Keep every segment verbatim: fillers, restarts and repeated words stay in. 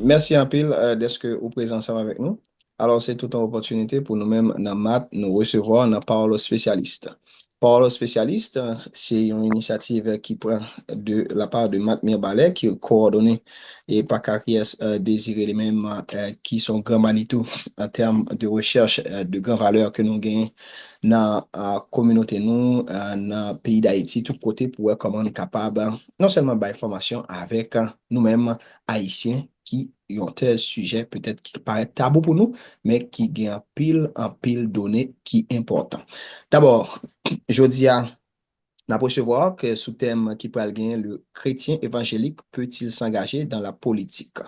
Mèsi anpil, euh, dèske ou prezan ansanm avèk nou. Alò, se tout yon opòtinite pou nou menm nan mat, nou resevwa nan Pawòl Espesyalist. Pawòl Espesyalist, euh, se yon inisyativ ki pran de la part de Mat Mirbalè, ki kowòdone e pa Karyès, euh, Désiré li menm, euh, ki se yon gran Manitou an tèm de rechèch, euh, de gran valè ke nou genyen nan, euh, kominote nou, euh, nan peyi Dayiti, tout kote pou wè kòman nou kapab, euh, non sèlman bay fòmasyon avèk, euh, nou menm Ayisyen ki yon tèl sijè petèt ki parèt tabou pou nou, men ki gen anpil, anpil done ki enpòtan. Dabò, jodi a, n ap resevwa ke sou tèm ki pral genyen, le chrétien évangélique peut-il s'engager dans la politique?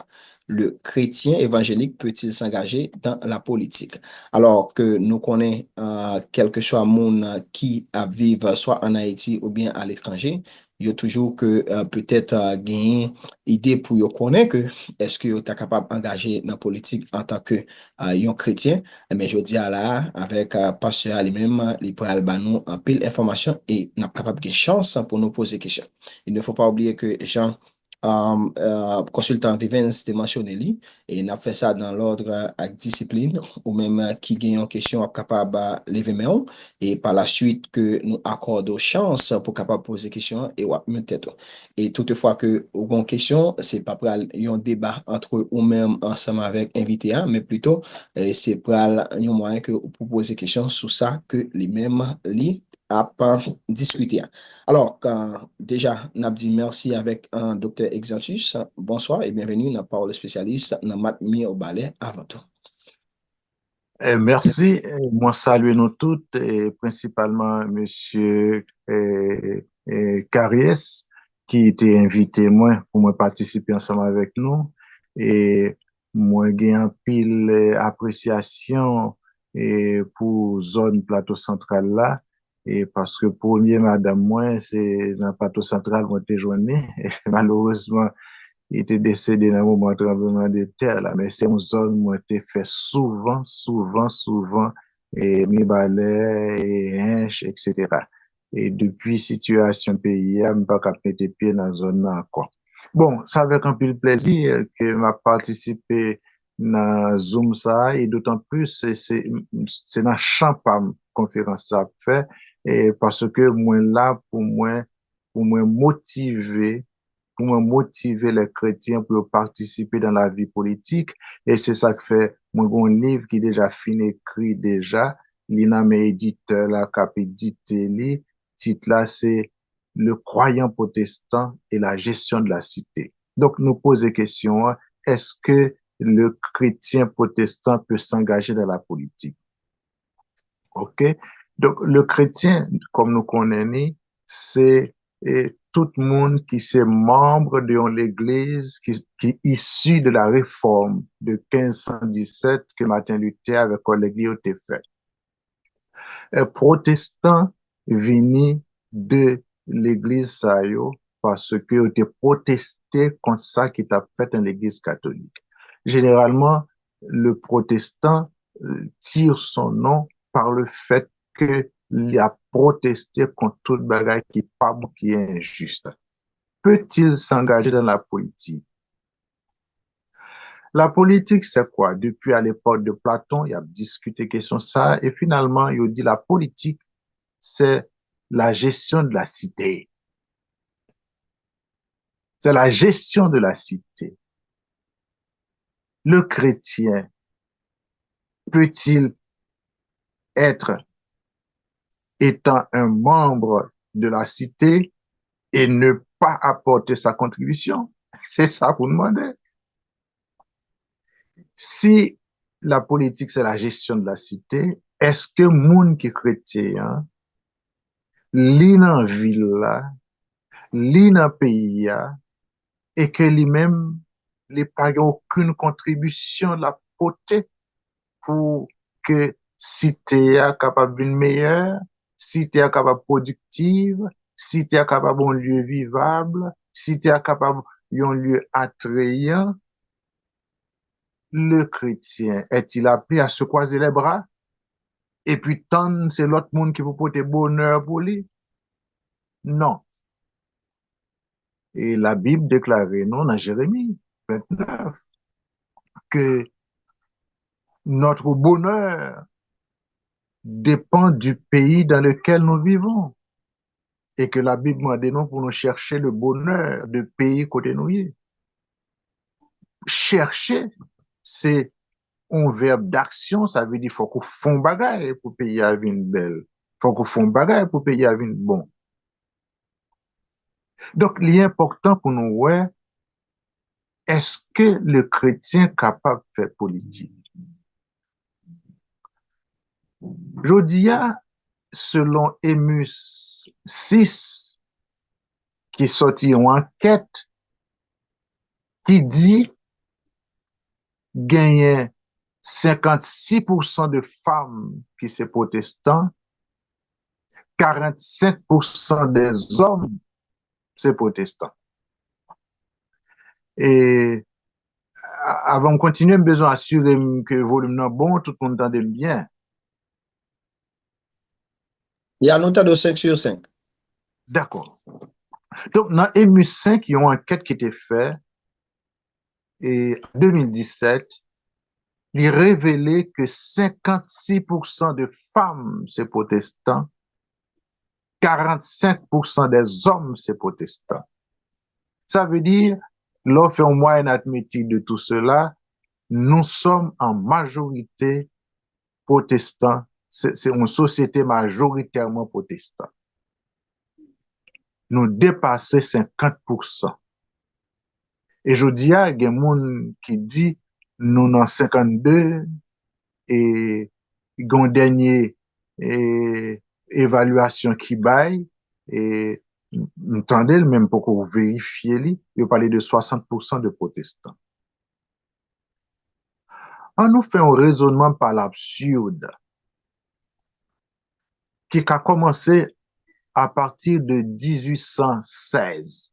Le chrétien évangélique peut-il s'engager dans la politique? Alò ke nou konnen, euh, kèlkeswa moun ki ap viv swa ann Ayiti oubyen aletranje, yo toujou ke, euh, petèt, euh, genyen ide pou yo konnen ke èske yo ta kapab angaje nan politik antanke, euh, yon kretyen. Men jodi a la, avèk, euh, pastè a li menm, li pral ba nou anpil enfòmasyon e n ap kapab gen chans pou nou poze kesyon. Il ne faut pas oublier que Jean, euh, euh, konsiltan Vivens te mansyone li, e n ap fè sa dans l'ordre ak disiplin, ou menm, euh, ki gen yon kesyon, w ap kapab, euh, leve men w, e pa la suite ke nou akòde w chans pou kapab poze kesyon an e w ap mute tèt ou. E toutefwa ke ou gen yon kesyon, se pa pral yon deba ant ou menm ansanm avèk envite a, men plito, eh, se pral yon mwayen ke ou pou poze kesyon sou sa ke li menm li ap, euh, diskite a. Alò, euh, deja, n ap di mèsi avèk, euh, Doktè Exantus. Bonswa e byenveni nan Pawòl Espesyalist nan Mat Mirbalè avan tou. Eh, mèsi. Eh, mwen salye nou tout, eh, prensipalman mesye, eh, eh, Karyès, ki te envite mwen pou mwen patisipe ansanm avèk nou. E mwen gen anpil, eh, apresyasyon, eh, pou zòn Plato Santral la. E paske premye madanm mwen, se nan Plato Santral mwen te jwenn li. E malerezman, li te desede nan moman tranbleman de tè la. Men se yon zòn mwen te fè souvan, souvan, souvan, e Mibalè, e Ench, etsetera. E depi sitiyasyon peyi a, m pa ka mete pye nan zòn nan ankò. Bon, se avèk anpil plezi ke m ap patisipe nan Zoom sa a, e dotan plis, se, se, se nan chan pa m konferans sa ap fè, e paske mwen la pou mwen, pou mwen motive, pou mwen motive lè kretyen pou yo patisipe nan lavi politik, e se sa k fè mwen gen yon liv ki deja fin ekri deja, li nan men editè la k ap edite li, tit la se Le croyant protestant et la gestion de la cité. Donk, nou poze kesyon an, est-ce que le chrétien protestant peut s'engager dans la politique? Ok? Donk, le chrétien, kòm nou konnen ni, se, eh, tout moun ki se manm de yon legliz ki, ki isi de la réforme de quinze cent dix-sept ke Martin Luther avèk kòlèg li yo te fè. Eh, pwotestan vini de legliz sa yo paske yo te pwoteste kont sa ki t ap fèt nan legliz katolik. Jeneralman, le protestant, euh, tire son nom par le fait que li ap pwoteste kont tout bagay ki pa bon, ki enjis. Peut-il s'engager dans la politique? La politique, c'est quoi? Depuis à l'époque de Platon, y ap diskite kesyon sa, e finalman, yo di la politique, c'est la gestion de la cité. C'est la gestion de la cité. Le chrétien peut-il être, étant un membre de la cité, et ne pas apporter sa contribution? Se sa pou n mande. Si la politique, c'est la gestion de la cité, èske moun ki kretyen an, li nan vil la, li nan peyi a, e ke li menm, li pa gen okenn kontribisyon l ap pote pou ke site a kapab vin meyè, site a kapab pwodiktiv, site a kapab yon lye vivab, site a kapab yon lye atreyan, le chrétien est-il appelé à se croiser les bras epi tann se lòt moun ki pou pote bonè pou li? Non. E Labib deklare nou nan Jeremi vennèf, que notre bonheur dépend du pays dans lequel nous vivons et que la Bible mande nou pou nou chèche le bonheur de peyi kote nou ye. Chèche, se yon vèb d'action, sa vle di fòk ou fè yon bagay pou peyi a vin bèl. Fòk ou fè yon bagay pou peyi a vin bon. Donk, li enpòtan pou nou wè, èske le kretyen kapab fè politik? Jodi a, selon Emus sis, ki sòti yon ankèt ki di genyen senkannsis pousan de fanm ki se pwotestan, karannsenk pousan de zòm se pwotestan. E a- avan m kontinye, m bezwen asire m ke volim nan bon, tout moun tande m byen. Ya, nou tande w senk sou senk. Dakò. Donk, nan Emus senk, yon ankèt ki te fè e de mil disèt, li revele ke senkannsis pousan de fanm se pwotestan, karannsenk pousan de zòm se pwotestan. Sa vle di, lè w fè yon mwayèn aritmetik de tout sela, nous sommes en majorité protestants, se se yon sosyete majoritèman pwotestan. Nou depase senkant pousan. E jodi a, gen moun ki di nou nan senkannde, e gen yon dènye e, evalyasyon ki bay, e, m tande l, men m poko verifye li, yo pale de swasant pousan de pwotestan. An nou fè yon rezònman pa labsid ki ka kòmanse apati de dizuit san sèz.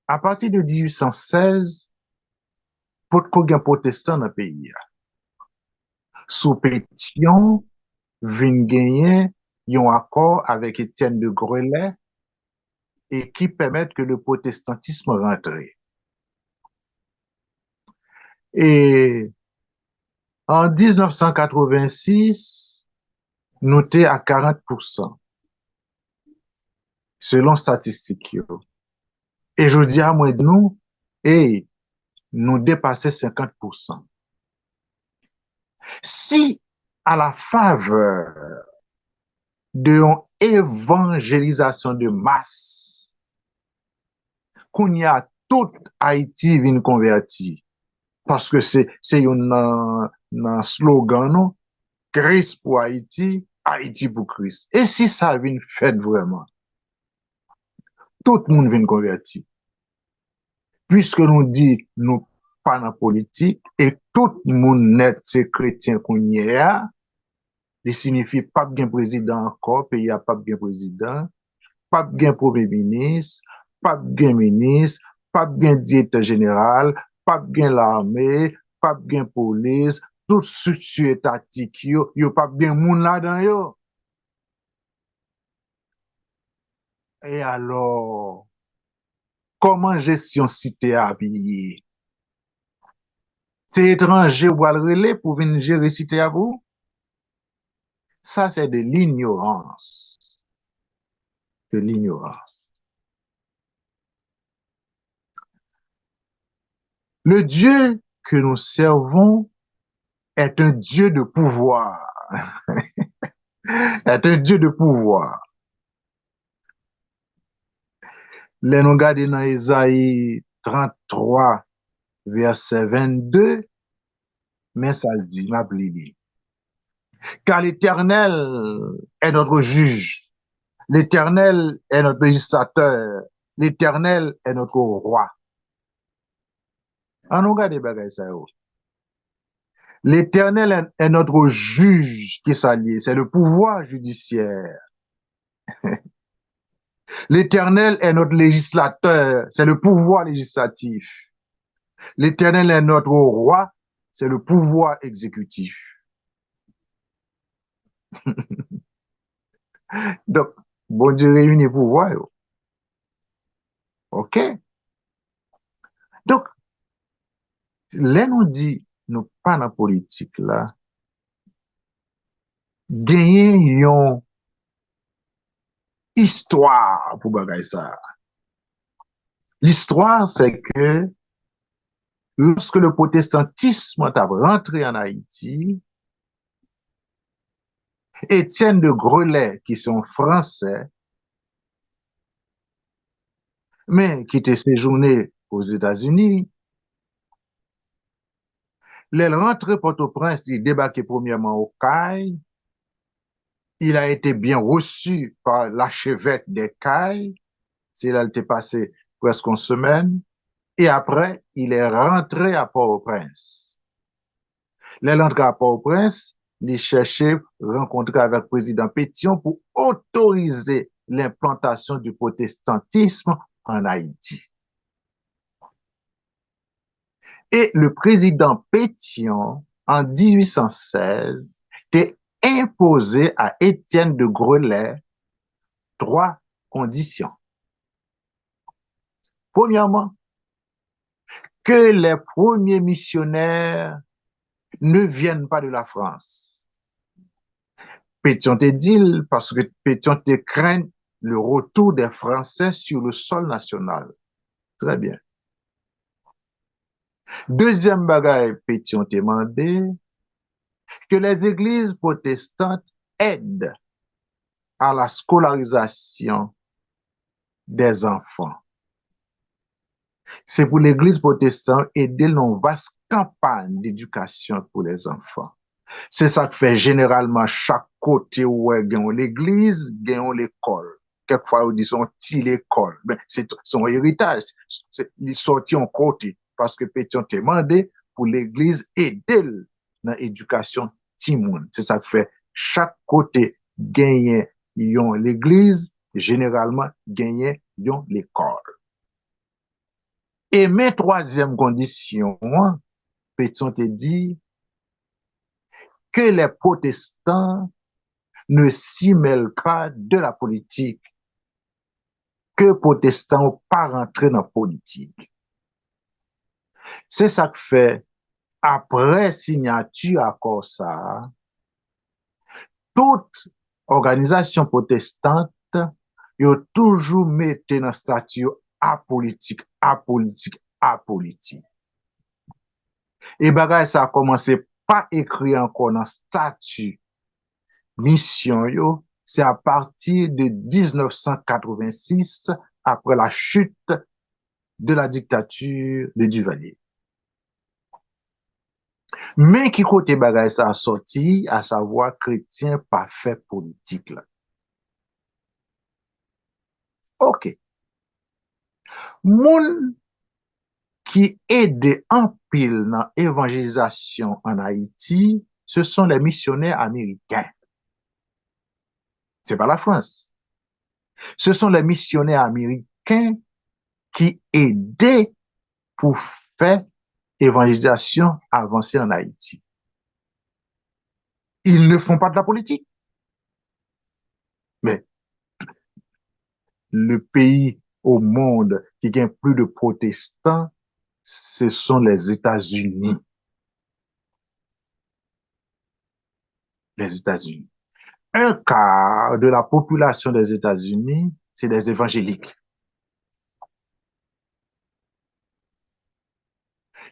Apati de dizuit san sèz, potko gen pwotestan nan peyi a. Sou Petyon, vin genyen yon akò avèk Etienne de Grelais e ki pèmèt ke le protestantisme rantre. E an diznèf san katrevensis, nou te a karant pousan, selon statistik yo. E jodi a, mwen di nou, ey, nou depase senkant pousan. Si, à la faveur de yon evanjelizasyon de mas, kounye a tout Ayiti vin konvèti, paske se, se youn nan, nan slogan nou, Kris pou Ayiti, Ayiti pou Kris. E si sa vin fèt vrèman? Tout moun vin konvèti. Piske nou di nou pa nan politik, e tout moun nèt se kretyen kounye a, li siyifi p ap gen prezidan ankò, peyi a p ap gen prezidan, p ap gen premye minis, p ap gen minis, p ap gen direktè jeneral, p ap gen lame, p ap gen polis, tout estrikti etatik yo, yo p ap gen moun ladan yo. E alò, kòman jesyon site a ap ye? Se etranje ou pral rele pou vin jere site a pou ou? Ça, c'est de l'ignorance. De l'ignorance. Le Dieu que nous servons est un Dieu de pouvoir. Est un Dieu de pouvoir. Lè nou gade nan Ezayi tranntwa, vèsè vennde, men sa l di, m ap li li. Car l'Éternel est notre juge, l'Éternel est notre législateur, l'Éternel est notre roi. An nou gade bagay sa yo. L'Éternel est, est notre juge, ki sa l ye? C'est le pouvoir judiciaire. L'Éternel est notre législateur, c'est le pouvoir législatif. L'Éternel est notre roi, c'est le pouvoir exécutif. Donk, Bondye reyini pouvwa yo. Ok? Donk, Lè nou di nou pa nan politik la, genyen yon istwa pou bagay sa a. Listwa, se ke lorsque le protestantisme t ap rantre an Ayiti, Etienne de Grelais, ki se yon Fransè, men ki te sejounen Ozetazini, lè l rantre Pòtoprens, li debake premyèman Okay. Il a été bien reçu par l'archevêque des Cayes. Se la l te pase prèske yon semèn. E apre, il est rentré à Port-au-Prince. Lè l antre a Pòtoprens, li chèche rankontre avèk prezidan Pétion pou otorize l'implantation du protestantisme en Haïti. Et le président Pétion, en dix-huit cent seize, te enpoze a Etienne de Grelais twa kondisyon. Premyèman, que les premiers missionnaires ne viennent pas de la France. Pétion te di l, paske Pétion te craint le retour des Français sur le sol national. Très bien. Dezyèm bagay Pétion te mande, que les églises protestantes aident à la scolarisation des enfants. Se pou legliz pwotestan ede l nan yon vas kanpay dedikasyon pou lèzanfan. Se sa k fè jeneralman chak kote ou wè gen yon legliz, gen yon lekòl. Kèk fwa yo di se yon ti lekòl. Men se, se yon eritaj. Se, li sòti yon kote. Paske Petyon te mande pou legliz ede l nan edikasyon timoun. Se sa k fè chak kote genyen yon legliz, jeneralman genyen yon lekòl. E men twazyèm kondisyon an, Petyon te di, que les protestants ne s'y mêlent pas de la politique, ke pwotestan yo pa rantre nan politik. Se sa k fè, apre siyati akò sa a, tout òganizasyon pwotestant yo toujou mete nan estati yo apolitik, apolitik, apolitik. E bagay sa a kòmanse pa ekri ankò nan estati misyon yo, se apati de diznèf san katrevensis, apre la chute de la dictature de Duvalier. Men ki kote bagay sa a sòti, asavwa kretyen pa fè politik la. Oke. Moun ki ede anpil nan evanjelizasyon an Ayiti, ce sont les missionnaires américains. C'est pas la France. Ce sont les missionnaires américains qui aident pou fè evanjelizasyon avanse an Ayiti. Ils ne font pas de la politique. Mais le pays au monde qui gagne plus de protestants, ce sont les États-Unis. Les États-Unis. Un quart de la population des États-Unis, c'est des évangéliques.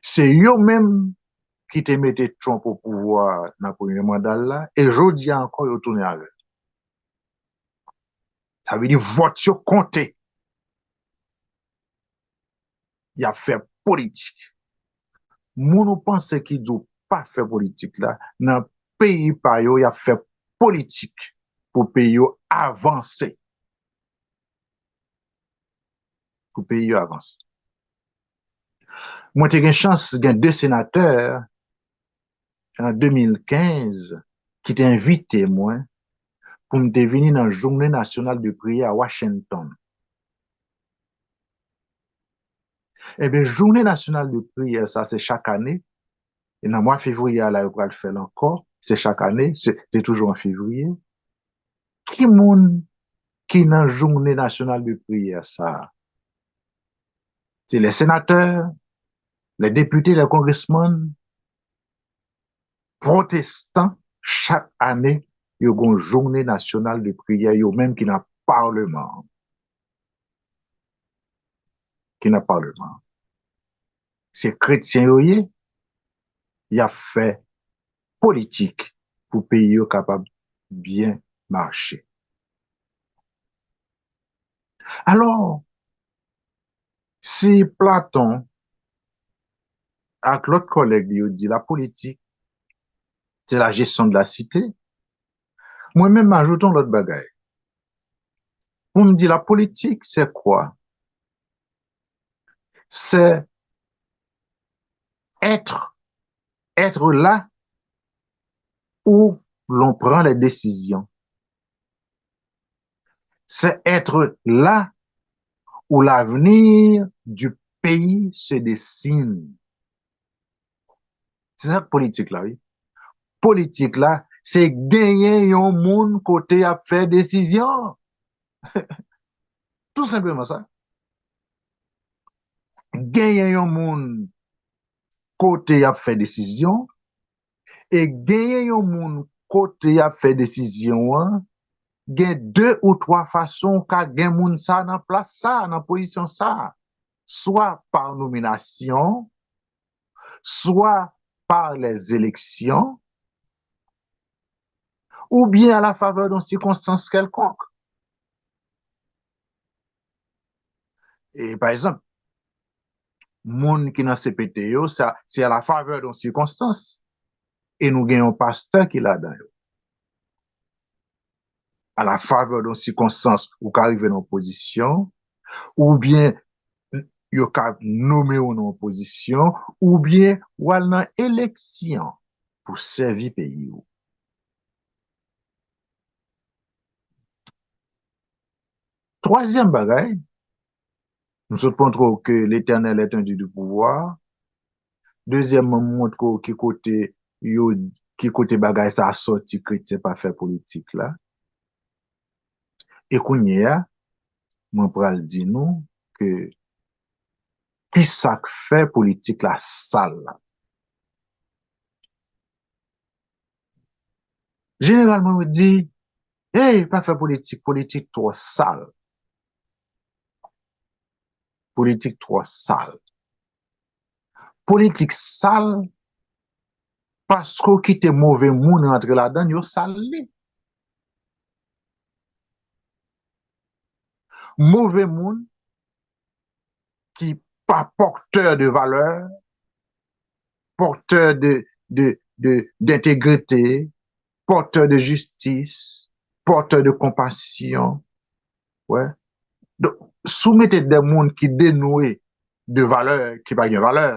Se yo menm ki te mete Trump o pouvwa nan premye manda l la, e jodi a ankò yo tounen avè l. Sa vle di vòt yo konte. Y ap fè politik. Moun ou panse ki di w pa fè politik la, nan peyi pa yo, y ap fè politik pou peyi yo avanse. Pou peyi yo avanse. Mwen te gen chans gen de senatè an de mil kenz ki te envite mwen pou m te vini nan Jounen Nasyonal de Priyè a Washington. Ebyen, Jounen Nasyonal de Priyè sa, se chak ane. E nan mwa fevriye a la, yo pral fè l ankò. Se chak ane, se, se toujou an fevriye. Ki moun ki nan Jounen Nasyonal de Priyè sa a? Se les sénateurs, Les députés, les congressmen pwotestan, chak ane, yo gen yon jounen nasyonal de priyè, yo menm ki nan Paleman an. Ki nan Paleman an. Se kretyen yo ye, y ap fè politik pou peyi yo kapab byen mache. Alò, si Platon ak lòt kòlèg li yo di la politik, c'est la gestion de la cité, mwen menm m ajoute yon lòt bagay. Pou m di la politik, c'est quoi? C'est être, être là où l'on prend les décisions. C'est être là où l'avenir du pays se dessine. Se sa k politik la, wi. Politik la, se genyen yon moun kote y ap fè desizyon. Tou senpleman sa. Genyen yon moun kote y ap fè desizyon, e genyen yon moun kote y ap fè desizyon an, gen de ou twa fason w ka gen moun sa nan plas sa, nan pozisyon sa. Swa pa nominasyon, swa pa les élections, oubyen à la faveur d'une circonstance quelconque. E pa egzanp, moun ki nan C P T yo, sa, se à la faveur d'une circonstance. E nou gen yon pastè ki ladan yo. À la faveur d'une circonstance, ou ka rive nan pozisyon, oubyen yo ka nome w nan yon pozisyon, oubyen w al nan eleksyon pou sèvi peyi w. Twazyèm bagay, m sot montre w ke Letènèl est un Dieu de pouvoir. Dezyèmman, m montre w ki kote yo, ki kote bagay sa a sòti, kretyen pa fè politik la. E kounye a, mwen pral di nou ke ki sa k fè politik la sal la. Jeneralman, yo di, hey, pa fè politik, politik twò sal. Politik twò sal. Politik sal paske w kite move moun rantre ladan l, yo sal li. Move moun ki pa pòtè de valè, pòtè de, de, de, dentegrite, pòtè de jistis, pòtè de konpasyon. Wè. Donk, si w mete de moun ki denwe de valè, ki pa gen valè,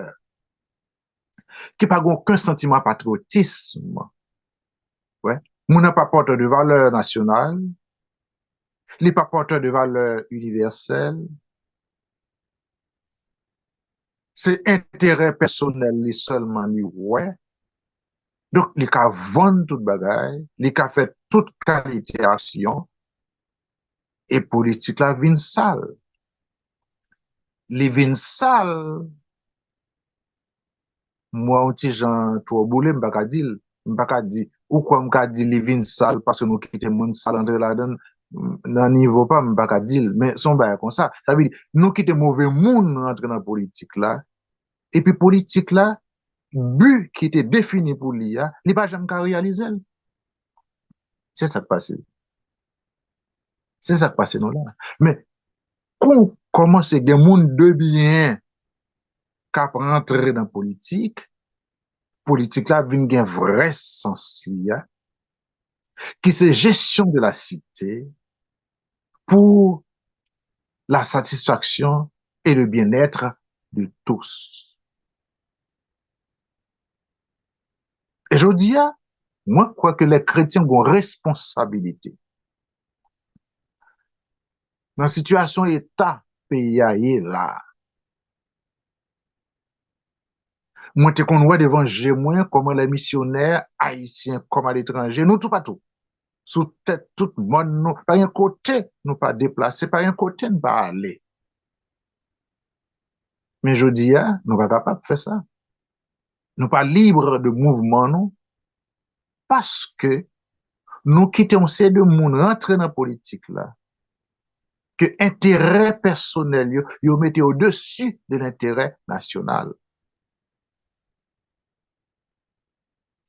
ki pa gen okenn santiman patriyotism, wè, moun nan pa pòtè de valè nasyonal, li pa pòtè de valè inivèsèl, se enterè pèsonèl li sèlman li wè. Donk, li ka vann tout bagay, li ka fè tout kalite aksyon, e politik la vin sal. Li vin sal. M wè yon ti jan twò boule, m pa ka di l. M pa ka di, ou kwè m ka di li vin sal paske nou kite moun sal antre ladan l? Nan nivo pa m, m pa ka di l. Men se yon bagay konsa. Sa vle di, nou kite move moun rantre nan politik la. Epi politik la, bi ki te defini pou li a, li pa janm ka reyalize l. Se sa k pase. Se sa k pase nou la. Men, kou kòmanse gen moun de byen k ap rantre nan politik, politik la vin gen vrè sans li a, ki se gestion de la cité pour la satisfaction et le bien-être de tous. E jodi a, mwen kwè ke lè kretyen gen responsabilite nan sitiyasyon eta peyi a ye la. Mwen te konn wè devan je mwen kòman lè misyonè ayisyen kòm aletranje, nou toupatou, sou tèt tout mòn nou, pa gen kote nou pa deplase, pa gen kote n pa ale. Men jodi a, nou pa kapab fè sa. Nou pa lib de mouvman nou, paske nou kite yon seri de moun rantre nan politik la, ke enterè pèsonèl yo, yo mete odesi de lenterè nasyonal.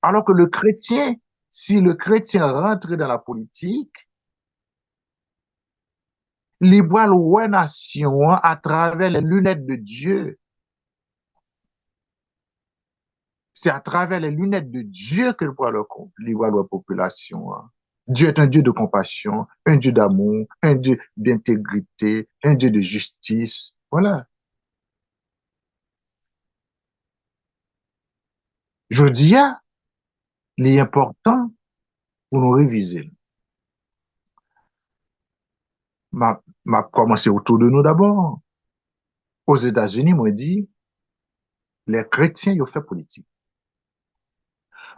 Alors que le chrétien, si le chrétien rentre dans la politique, li pral wè nasyon an atravè les lunettes de Dieu. C'est à travers les lunettes de Dieu que li pral wè, li pral wè popilasyon an. Dieu est un Dieu de compassion, un Dieu d'amour, un Dieu d'intégrité, un Dieu de justice. Voilà. Jodi a, li enpòtan pou nou revize l. M ap, m ap kòmanse otou de nou dabò. Ozetazini, mwen di, lè kretyen yo fè politik.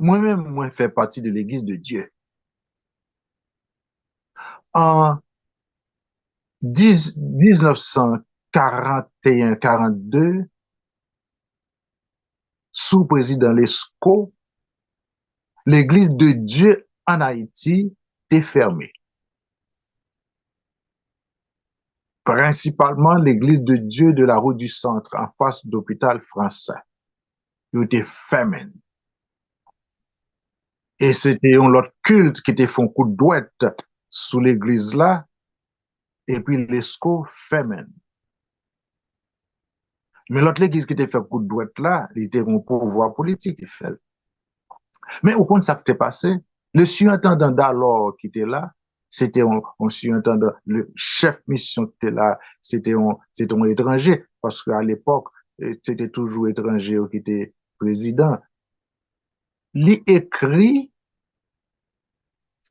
Mwen menm, mwen fè pati de Legliz de Dye. An diz, diznèf san karanteyen karannde, sou prezidan Lesko, Legliz de Dye ann Ayiti te fèmen. Prensipalman Legliz de Dye de la Rue du Centre, anfas lopital Fransè. Yo te fèmen. E se te yon lòt kilt ki te fè yon kout dwèt sou legliz la, epi Lesko fèmen. Men lòt legliz ki te fè kout dwèt la, li te gen yon pouvwa politik, li fè l. Men ou konn sa k te pase? Le surintendant d'alors ki te la, se te yon, yon surintendant, le chèf misyon ki te la, se te yon, se te yon etranje, paske a lepòk, eh, se te toujou etranje yo ki te prezidan. Li ekri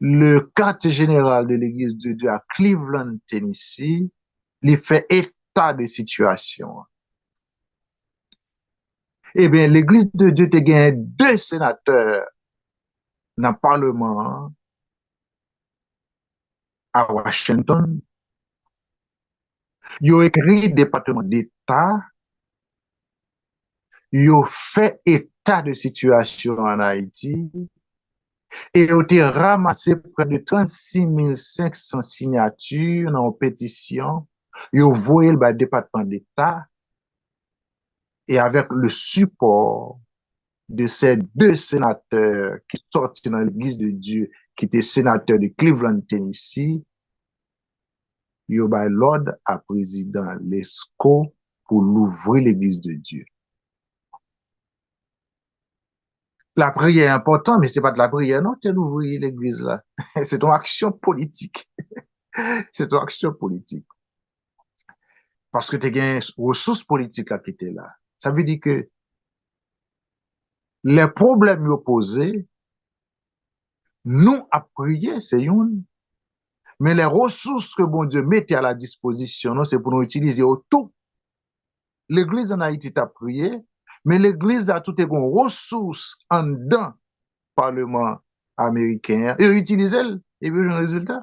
le quartier général de l'Église de Dieu à Cleveland, Tennessee, li fè eta de sitiyasyon an. Ebyen, Legliz de Dye te genyen de senatè nan paleman an a Washington. Yo ekri Depatman Deta, yo fè eta de sitiyasyon ann Ayiti, e yo te ranmase prè de trannsis mil senk san siyati nan yon petisyon, yo voye l bay Depatman Deta, e avèk le sipò de ces deux sénateurs ki sòti nan Legliz de Dye, ki te senatè de Cleveland, Tennessee, yo bay lòd a prezidan Lesko pou louvri Legliz de Dye. Lapriyè enpòtan, men se pa t lapriyè non te louvri legliz la. Se t yon aksyon politik. Se t yon aksyon politik. Paske te gen resous politik la ki te la. Sa vle di ke lè pwoblèm yo poze, nou ap priye, se youn, men lè resous ke Bondye mete a la dispozisyon nou, se pou nou itilize yo tou. Legliz ann Ayiti t ap priye, men legliz la tou te gen resous anndan paleman ameriken an. Yo itilize l, epi yo jwenn rezilta.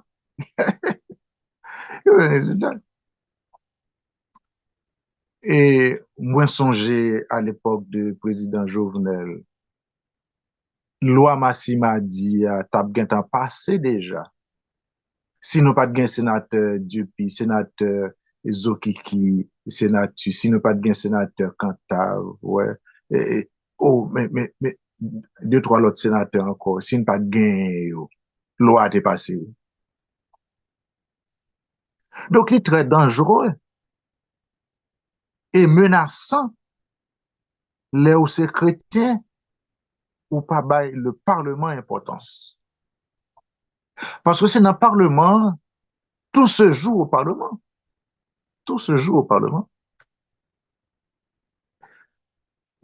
Yo jwenn rezilta. E mwen sonje a lepòk de prezidan Jovenel, lwa Masimadi a t ap gentan pase deja. Si nou pa t gen senatè Dupuy, senatè Zokiki, senatè, si nou pa t gen senatè Cantave, wè, e, e, oh, men, men, men, de twa lòt senatè ankò, si n pa t genyen yo, lwa a te pase wi. Donk, li trè danjere e menasan lè ou se kretyen, ou pa bay le paleman enpòtans. Paske se nan paleman an, tout se joue au Parlement. Tout se joue au Parlement.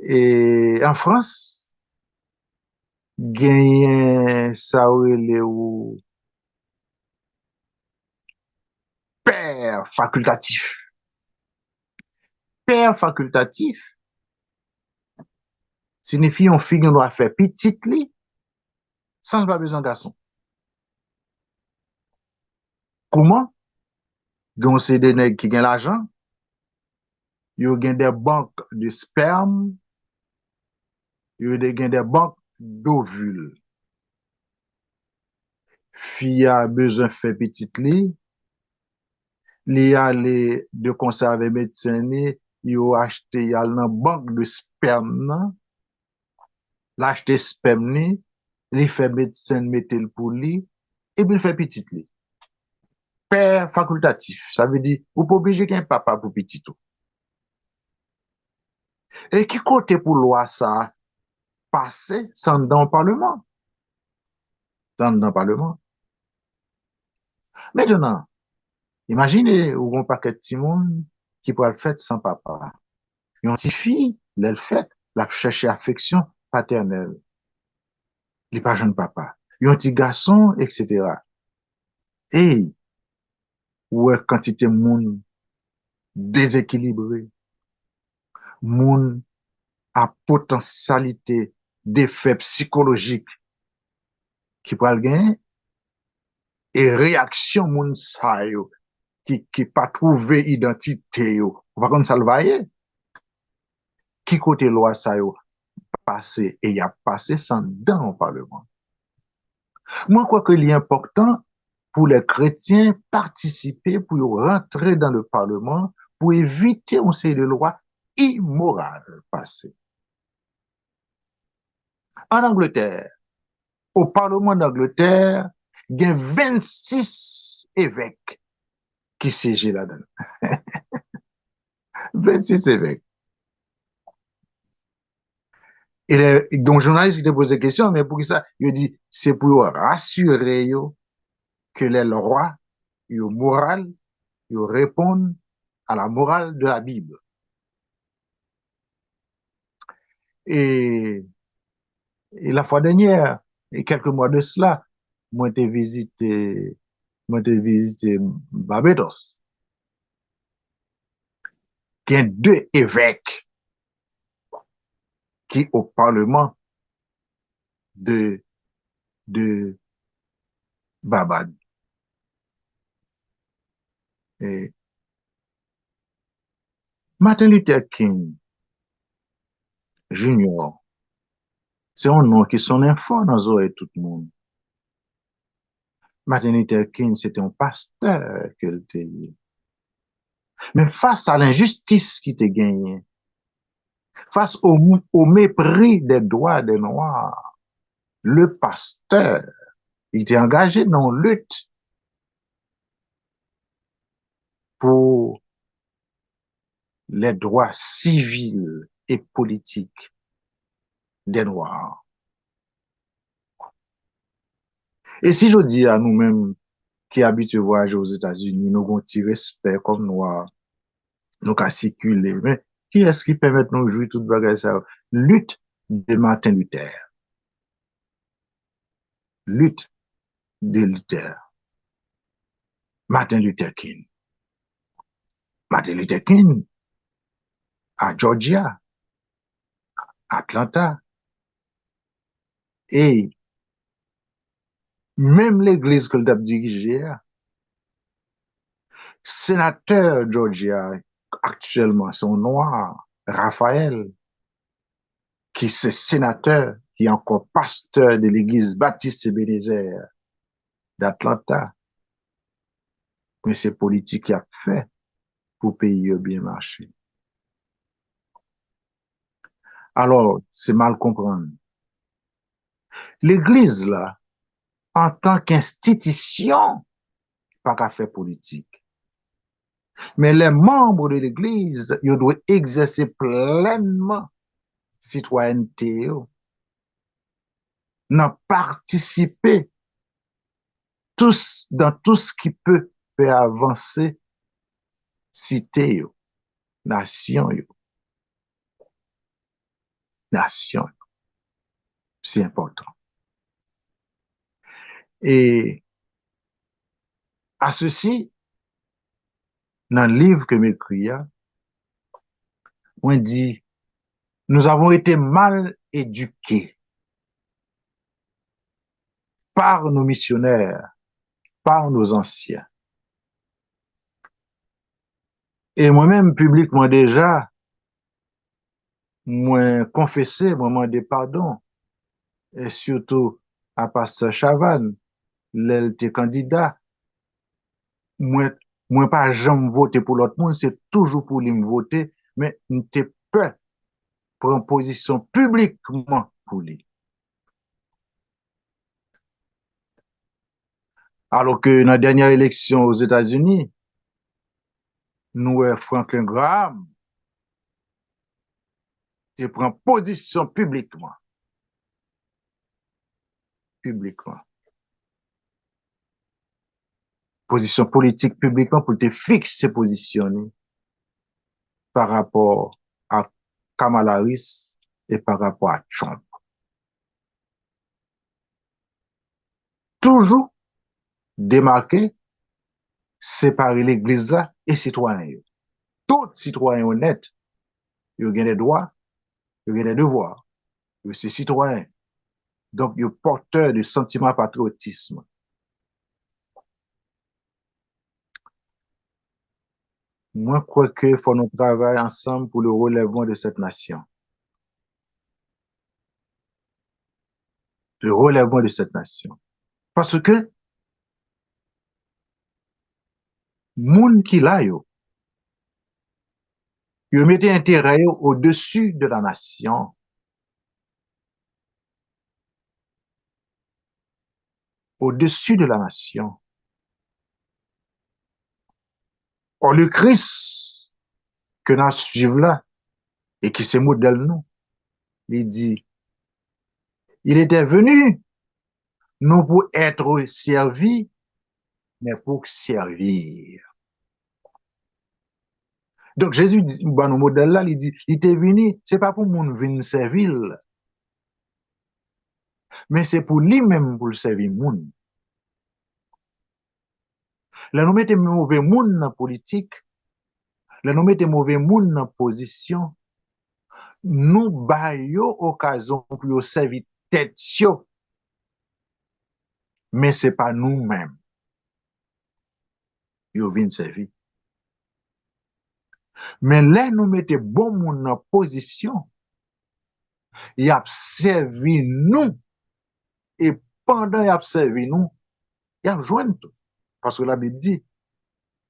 E an Frans, genyen sa yo rele ou pè fakiltatif. Pè fakiltatif siyifi yon fi gen dwa fè pitit li san l pa bezwen gason. Kouman? Gen yon seri de nèg ki gen lajan, yo gen des banques de sperme, yo de- gen des banques d'ovules. Fi a bezwen fè pitit li, li ale de konsè avè medsen li, yo achte, y al nan bank de spèm nan, l achte spèm li, li fè medsen mete l pou li, epi l fè pitit li. Pè fakiltatif, sa vle di, ou pa oblije gen papa pou pitit ou. E ki kote pou lwa sa a pase? Se anndan yon palman. Se anndan palman. Mentnan, imajine ou gen yon pakèt timoun ki pral fèt san papa. Yon tifi, lè l fèt, l ap chèche afeksyon patènèl. Li pa jwenn papa. Yon ti gason, etsetera. Ey, ou wè kantite moun dezekilibre, moun a potansyalite defè sikolojik ki pral genyen, e reyaksyon moun sa yo ki, ki pa twouve idantite yo, ou pa konn sa l va ye. Ki kote lwa sa yo pase? E y ap pase se anndan yon palman. Mwen kwè ke li enpòtan pou lè kretyen patisipe, pou yo rantre dan le palman, pou evite yon seri de lwa imoral pase. An Angletè, o palman d'Angletè, gen vennsis evèk ki syeje ladan l. Vennsis evèk. E lè, gen yon jounalis ki te poze kesyon, men poukisa? Yo di, se pou yo rasire yo ke les lois yo moral, yo reponn à la morale de la Bible. E, e la fwa dènyè, e kèlke mwa de sila, mwen te vizite, mwen te vizite Barbados. Gen de evèk ki o palman de, de Barbad. E Martin Luther King Junior, se yon non ki sonnen fò nan zòrèy tout moun. Martin Luther King, se te yon pastè ke l te ye. Men fas a lenjistis ki te genyen, fas au, au mépris des droits des Noirs, le pasteur, li te angaje nan yon lit pou les droits civils et politiques des Noirs. E si jodi a nou menm ki abitye vwayaje Ozetazini, nou gen yon ti respè kòm nwa, nou ka sikile. Men kiyès ki pèmèt nou jwi tout bagay sa yo? Lit de Martin Luther. Lit de Luther. Martin Luther King. Martin Luther King a Georgia, Atlanta. E menm legliz ke l t ap dirije a, senatè Georgia aktyèlman se yon nwa, Raphael, ki se senatè, ki ankò pastè de legliz Batis Ebenezer d'Atlanta. Men se politik y ap fè pou peyi yo byen mache. Alò, se mal konprann. Legliz la, antan k enstitisyon, pa ka fè politik. Men les membres de l'église, yo dwe egzèse plènman sitwayènte yo nan patisipe tous, dans tout ce qui peut faire avancer site yo, nasyon yo. Nasyon yo. Se enpòtan. E à ceci, nan liv ke m ekri a, mwen di, nous avons été mal éduqués par nos missionnaires, par nos anciens. E mwen menm, piblikman deja, mwen konfese, mwen mande padon, e sitou a pastè Chavannes, lè l te kandida. Mwen, mwen pa janm vote pou lòt moun, se toujou pou li m vote, men m te pè pran pozisyon piblikman pou li. Alò ke nan dènyè eleksyon Ozetazini, nou wè Franklin Graham te pran pozisyon piblikman. Piblikman. Pozisyon politik piblikman pou l te fikse pozisyon li pa rapò a Kamala Harris e pa rapò a Trump. Toujou demake, separe legliz la e sitwayen yo. Tout sitwayen onèt, yo gen de dwa, yo gen de devwa, yo se sitwayen. Donk, yo pòtè de santiman patriyotism. Mwen kwè ke fò nou travay ansanm pou le relèvman de cette nation. Le relèvman de cette nation. Paske moun ki la yo, yo mete enterè yo au-dessus de la nation. Au-dessus de la nation. Or, le Christ ke n ap swiv la, e ki se modèl nou, li di, il était venu, non pour être servi, mais pour servir. Donk, Jezi di, ban nou modèl la, li di, li te vini, se pa pou moun vin sèvi l, men se pou li menm pou l sèvi moun. Lè nou mete move moun nan politik, lè nou mete move moun nan pozisyon, nou ba yo okazyon pou yo sèvi tèt yo, men se pa nou menm yo vin sèvi. Men lè nou mete bon moun nan pozisyon, y ap sèvi nou, e pandan y ap sèvi nou, y ap jwenn tou. Paske Labib di,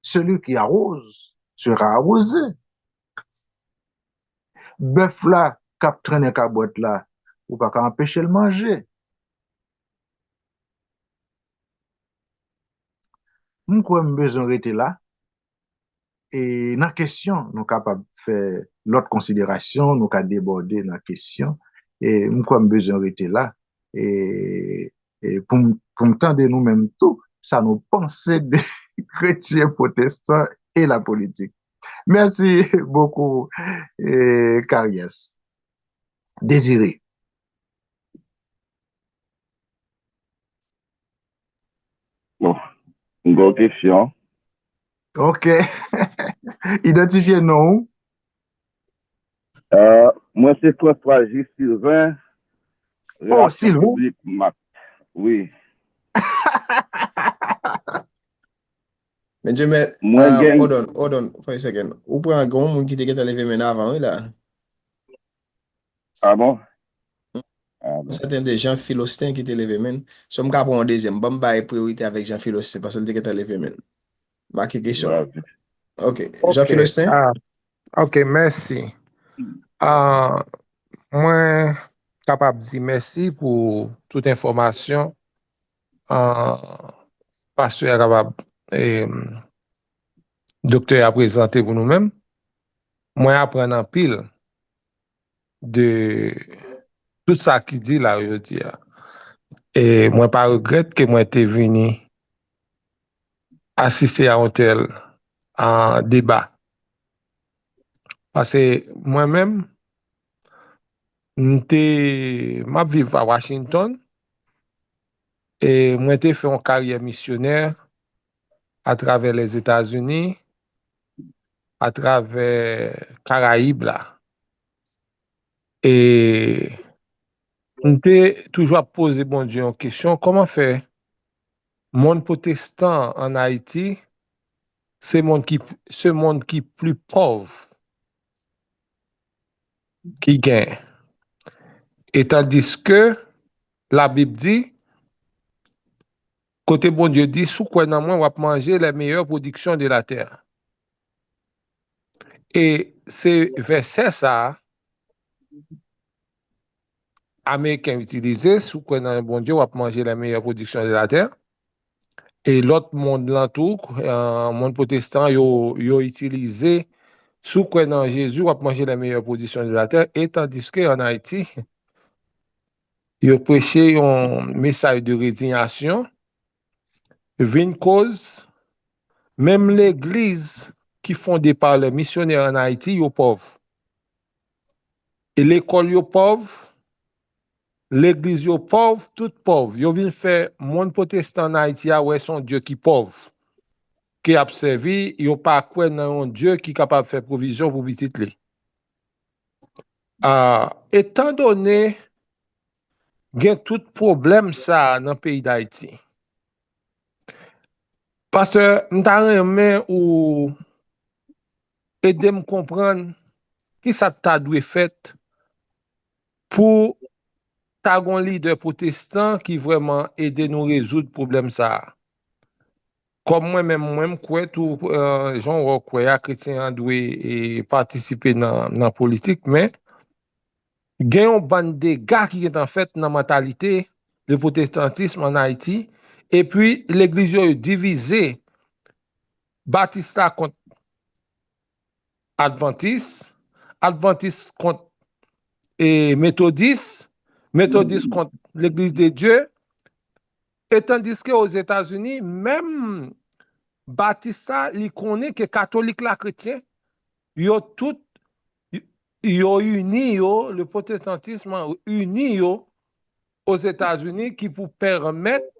celui qui arrose sera arrosé. Bèf la k ap trennen kabwèt la, ou pa ka anpeche l manje. M kwè m bezwen rete la. E nan kesyon, nou kapab fè lòt konsiderasyon, nou ka debòde nan kesyon. E m kwè m bezwen rete la. E, e pou m, pou m tande nou menm tou, sa nou panse de kretyen pwotestan e la politik. Merci beaucoup, eh, Karyès. Désiré. Bon, m gen yon kesyon. Ok. Idantifye non w. Euh, mwen se François J. Sylvain. Oh, Sylvain. Mak. Wi. Men Dieu mè, Mwen gen- hold on, hold on for a second. Ou pran yon moun ki te gentan leve men avan, wi la. Ah bon? Ah bon. Se te de Jean Philostin ki te leve men. So m ka pran yon dezyèm. Ban m bay priyorite avèk Jean Philostin, paske l te gentan leve men. Make kesyon. Bravo. Ok. Jean Philostin? Ah, ok, mèsi. Ah, mwen kapab di mèsi pou tout enfòmasyon. Ah, pastè a kapab, eh, doktè a prezante pou nou menm. Mwen aprann anpil de tout sa ki di la jodi a. E mwen pa regrèt ke mwen te vini asiste a yon tèl, ah, deba. Paske mwen menm, m te, m ap viv a Washington, e mwen te fè yon karyè misyonè atravè Lèzetazini, atravè Karayib la. E m te toujou ap poze Bondye yon kesyon, kòman fè monn pwotestan an Ayiti se moun ki, se moun ki pli pòv ki gen. E tandiske Labib di, kote Bondye di, si w kwè nan mwen, w ap manje les meilleures productions de la terre. E se vèsè sa a, Ameriken itilize, si w kwè nan Bondye, w ap manje les meilleures productions de la terre. E lòt mond lan tou, euh, mond pwotestan, yo, yo itilize, si w kwè nan Jezi, w ap manje les meilleures productions de la terre. E tandiske an Ayiti, yo preche yon mesaj de rezinyasyon, vin koz menm legliz ki fonde pa lè misyonè an Ayiti, yo pòv. E lekòl yo pòv, legliz yo pòv, tout pòv. Yo vin fè mond pwotestan an Ayiti a wè se yon Dye ki pòv, ke y ap sèvi, yo pa kwè nan yon Dye ki kapab fè pwovizyon pou pitit li. Ah, etandone gen tout pwoblèm sa a nan peyi Dayiti, pastè, m ta renmen ou ede m konprann ki sa k ta dwe fèt pou ta gon lidè pwotestan ki vrèman ede nou rezoud pwoblèm sa a. Kòm mwen menm, mwen, m kwè tou, euh, jan w kwè a, kretyen an dwe, e, patisipe nan, nan politik, men gen yon bann dega ki gentan fèt nan mantalite le pwotestantism an Ayiti, epi legliz yo, yo divize, Batis la kont Advantis, Advantis kont, e, Metodis, Metodis kont Legliz de Dye. E tandiske Ozetazini, menm Batis la, li konnen ke katolik la, kretyen, yo tout, yo ini yo, le pwotestantism ini yo Ozetazini, ki pou pèmèt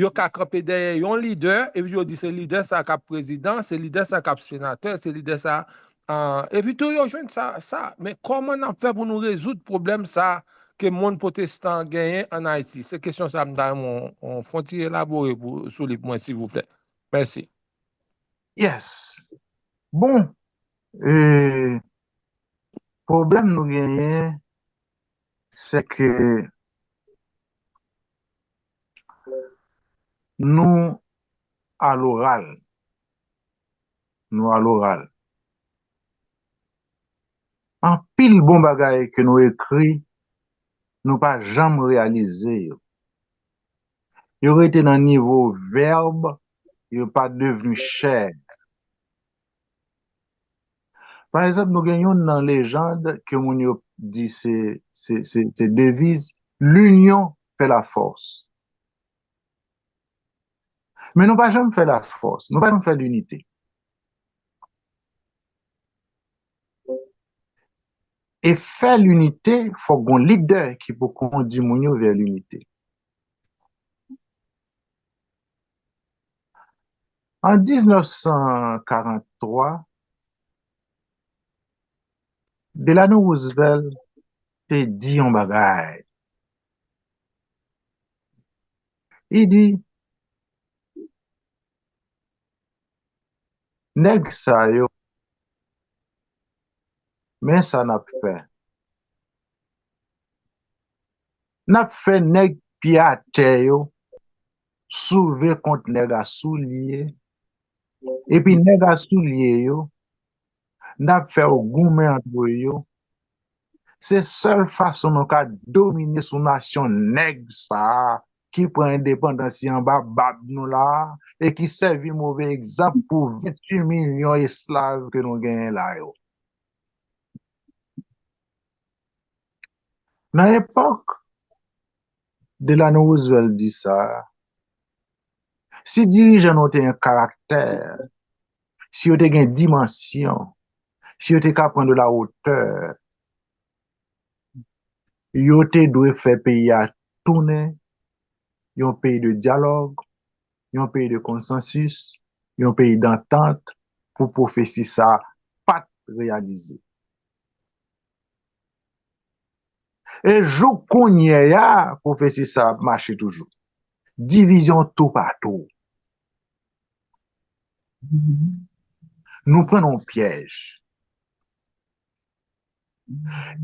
yo ka kanpe dèyè yon lidè, epi yo di se lidè sa k ap prezidan, se lidè sa k ap senatè, se lidè sa, ah, epi tou yo jwenn sa, sa. Men kòman n ap fè pou nou rezoud pwoblèm sa ke mond pwotestan genyen an Ayiti? Se kesyon sa m ta renmen w, w fon ti elabore pou, sou li pou mwen, silvouplè. Mèsi. Yes. Bon, e, pwoblèm nou genyen, se ke nou aloral. Nou aloral. Anpil bon bagay ke nou ekri, nou pa janm reyalize yo. Yo rete nan nivo vèb, yo pa devni chè. Pa egzanp, nou gen youn nan lejand ke moun yo di se, se, se, se deviz, l'union fait la force. Men nou pa janm fè lafòs, nou pa janm fè linite. E fè linite, fòk gon lidè ki pou kondi moun yo vè linite. An diznèf san karanntwa, Delano Roosevelt te di yon bagay. Li di, nèg sa yo, men sa n ap fè. N ap fè nèg pye atè yo soulve kont nèg a soulye, epi nèg a soulye yo, n ap fè yo goumen antre yo. Se sèl fason nou ka domine sou nasyon nèg sa a ki pran endepandans li anba bab nou la a e ki sèvi move egzanp pou venntuit milyon esklav ke nou genyen la yo. Nan epòk Delano Roosevelt di sa, si dirijan nou te gen karaktè, si yo te gen dimansyon, si yo te ka pran de la wotè, yo te dwe fè peyi a tounen yon peyi de dyalòg, yon peyi de konsansis, yon peyi dantant pou pwofesi sa a pa t reyalize. E jouk kounye a, pwofesi sa a ap mache toujou. Divizyon toupatou. Nou pran nan yon pyèj.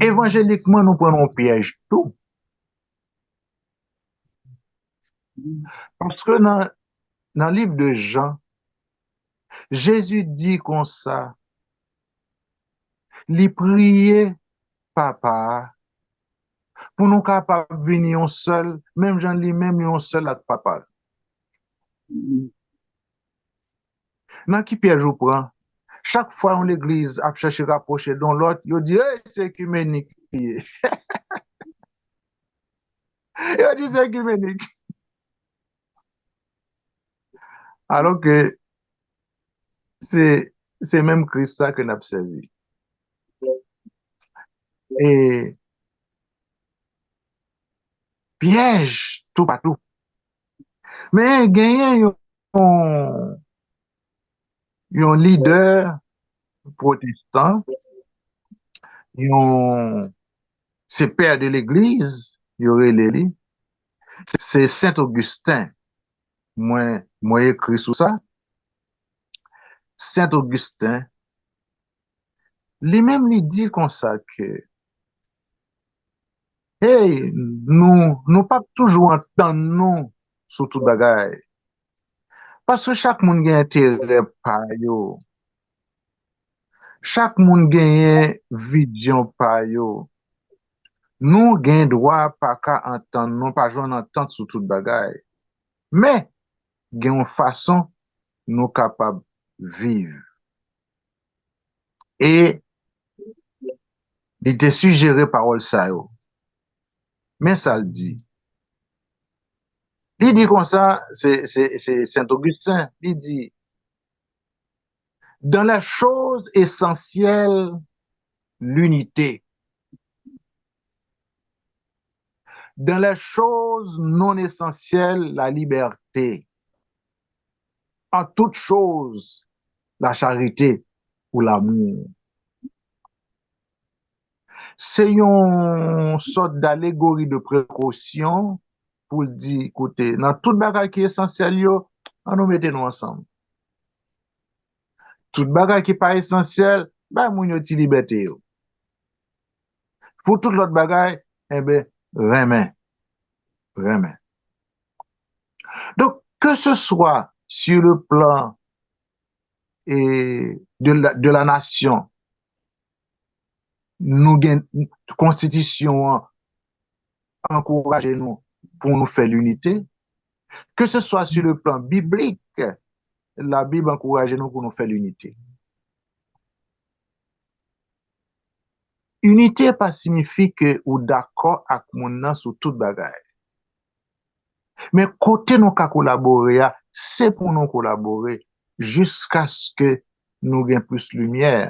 Evanjelikman, nou pran nan yon pyèj tou. Paske nan, nan liv de Jan, Jezi di konsa, li priye Papa a, pou nou kapab vin yon sèl, menm jan li menm li yon sèl ak Papa l. Nan ki pyèj ou pran? Chak fwa yon legliz ap chèche rapwoche l de yon lòt, yo di, "Ey, se ekimenik li ye." Yo di se ekimenik. Alò ke se, se menm Kris sa ke n ap sèvi. E pyèj toupatou. Men genyen yon, yon lidè pwotestan, yon, se pè de legliz, yo rele li, se Sen Ogisten. Mwen, mwen ekri sou sa. Sen Ogisten, li menm li di konsa ke, hey, nou, nou p ap toujou antann nou sou tout bagay. Paske chak moun gen enterè pa yo. Chak moun genyen vizyon pa yo. Nou gen dwa pa ka antann, nou pa jwenn antant sou tout bagay. Men, gen yon fason nou kapab viv. E li te sijere pawòl sa yo. Men sa l di. Li di konsa, se, se, se Sen Ogisten, li di, dans les choses essentielles, l'unité. Dans les choses non essentielles, la liberté. En toutes choses, la charité ou l'amour. Se yon sòt d'alegori de prekosyon pou l di, koute, nan tout bagay ki esansyèl yo, an nou mete nou ansanm. Tout bagay ki pa esansyèl, bay moun yo ti libète yo. Pou tout lòt bagay, enben, renmen. Renmen. Donk, ke se swa sur le plan e, de la, de la nation, nou gen, konstitisyon an ankouraje nou pou nou fè linite, ke se swa sur le plan biblik, la Bib ankouraje nou pou nou fè linite. Inite pa siyifi ke ou dakò ak moun nan sou tout bagay. Men kote nou ka kolabore a, se pou nou kolabore jiskaske nou gen plis limyè.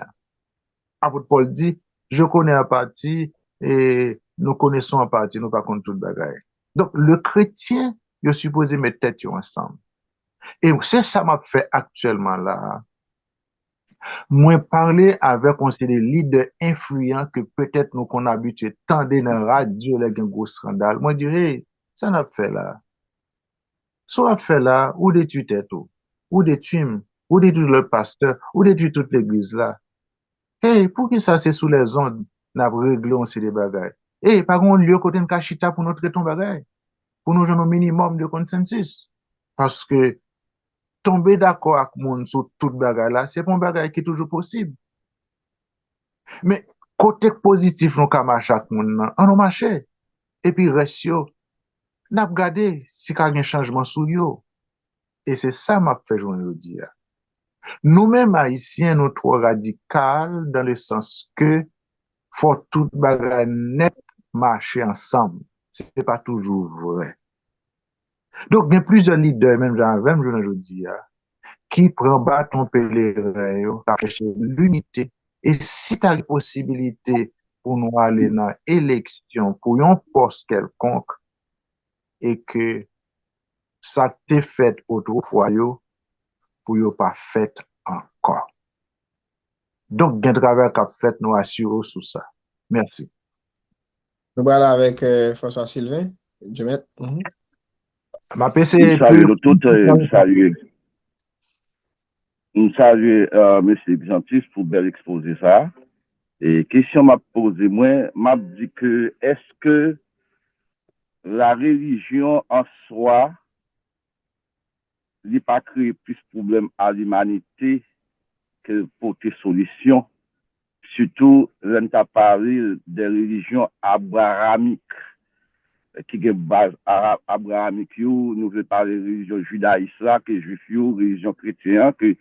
Apot Pòl di, je connais en partie et nous connaissons en partie, nou pa konn tout bagay. Donk, le kretyen, yo sipoze met tèt yo ansanm. E se sa m ap fè aktyèlman la a. Mwen pale avèk yon seri de lidè enfliyan ke petèt nou konn abitye tande nan radyo lè gen gwo eskandal. Mwen di, hey, sa n ap fè la a? Sa w ap fè la a, ou detwi tèt ou, ou detwi m, ou detwi lòt pastè, ou detwi tout legliz la. Hey, poukisa se sou lèzond n ap regle yon seri de bagay? Hey, pa gen yon lye kote n ka chita pou nou trete yon bagay, pou nou jwenn yon minimòm de konsansis? Paske tonbe dakò ak moun sou tout bagay la, se pa yon bagay ki toujou posib. Men, kote k pozitif nou ka mache ak moun nan, an nou mache. Epi rès yo, n ap gade si ka gen chanjman sou yo. E se sa m ap fè jounen jodi a. Nou menm Ayisyen, nou twò radikal dans le sens que fò tout bagay nèt mache ansanm. Se pa toujou vre. Donk, gen plizyè lidè, menm jan avè m, jounen jodi a, ki pran baton peleren yo, k ap chèche linite. E si ta gen posibilite pou nou ale nan eleksyon pou yon pòs kèlkonk, e ke sa k te fèt otrefwa yo, pou yo pa fèt ankò. Donk, gen travay k ap fèt, nou asire w sou sa. Mèsi. Nou pral avèk, euh, François Sylvain, Jemet. Mhm. M ap eseye. M salye nou tout, euh, m salye. M salye, euh, mesye Xantus pou bèl ekspoze sa a. E kesyon m ap poze mwen, m ap di ke èske la relijyon an swa, li pa kreye plis pwoblèm a limanite ke l pote solisyon? Sitou lè n ta pale de relijyon abrahamik, ki gen baz ara-, abrahamik yo, nou vle pale relijyon jidayis la, ke jwif yo, relijyon kretyen an, ke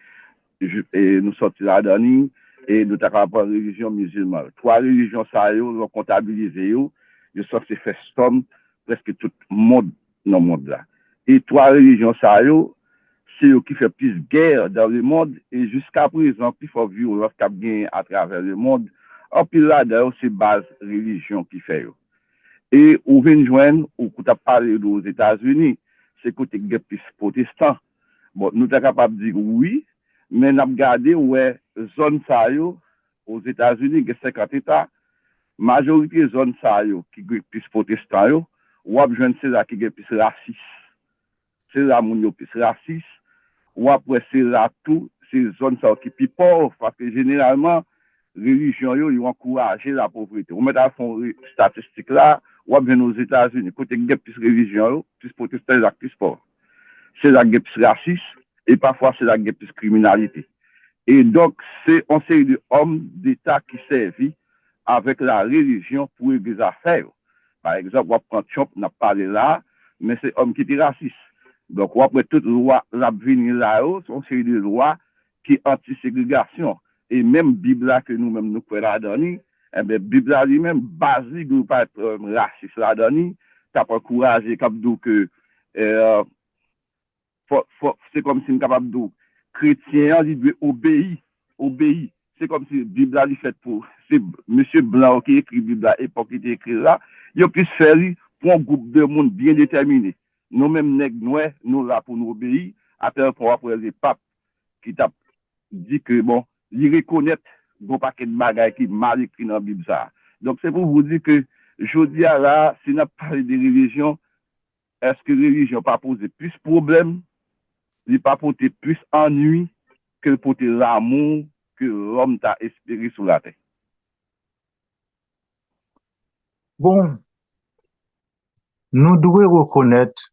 jwif, e, nou sòti ladan li, e nou ta ka pran relijyon mizilman. Twa relijyon sa yo, lè w kontabilize yo, yo sanse fè sòm prèske tout mond nan mond la. E twa relijyon sa yo, se yo ki fè plis gè dans le monde, e jiska prezan, pifò vyolans k ap genyen atravè le monde, anpil ladan yo se baz relijyon ki fè yo. E ou vin jwenn, ou t ap pale de Ozetazini, se kote k gen plis pwotestan. Bon, nou ta kapab di wi, men n ap gade, wè, zòn sa yo, Ozetazini, gen senkant eta, majorite zòn sa yo ki gen plis pwotestan yo, w ap jwenn se la ki gen plis rasis. Se la moun yo plis rasis. W ap wè se la tou, se zòn sa yo ki pi pòv, paske jeneralman, relijyon yo, yo ankouraje lapovrete. Ou mèt al fè yon re-, estatistik la, w ap jwenn Ozetazini, kote k gen plis relijyon yo, plis pwotestan yo, se la k plis pòv. Se la k gen plis rasis, e pafwa se la k gen plis kriminalite. E donk, se yon seri de òm deta ki sèvi avèk la relijyon pou regle zafè yo. Pa egzanp, w ap pran Trump, n ap pale la, men se òm ki te rasis. Donk, w ap wè tout lwa l ap vini la yo, se yon seri de lwa ki anti-segregasyon. E menm Bib la ke nou menm nou kwè ladan li, enben, Bib la li menm, baz li, gen yon pakèt, euh, rasis ladan li, k ap ankouraje, k ap di w ke, euh, fò, fò, se kòmsi m kapab di w, kretyen an, li dwe obeyi, obeyi. Se kòmsi Bib la, li fèt pou, se mesye blan yo ki ekri Bib la, epòk li te ekri l la, yo plis fè li pou yon gwoup de moun byen detèmine. Nou menm nèg nwè, nou la pou nou obeyi, atèl pwen w ap wè lepap ki t ap di ke, bon, li rekonèt gon pakèt bagay ki mal ekri nan Bib sa a. Donk, se pou w di ke jodi a la a, si n ap pale de relijyon, èske relijyon pa poze plis pwoblèm? Li pa pote plis annuis ke l pote lanmou ke lòm ta espere sou latè? Bon, nou dwe rekonèt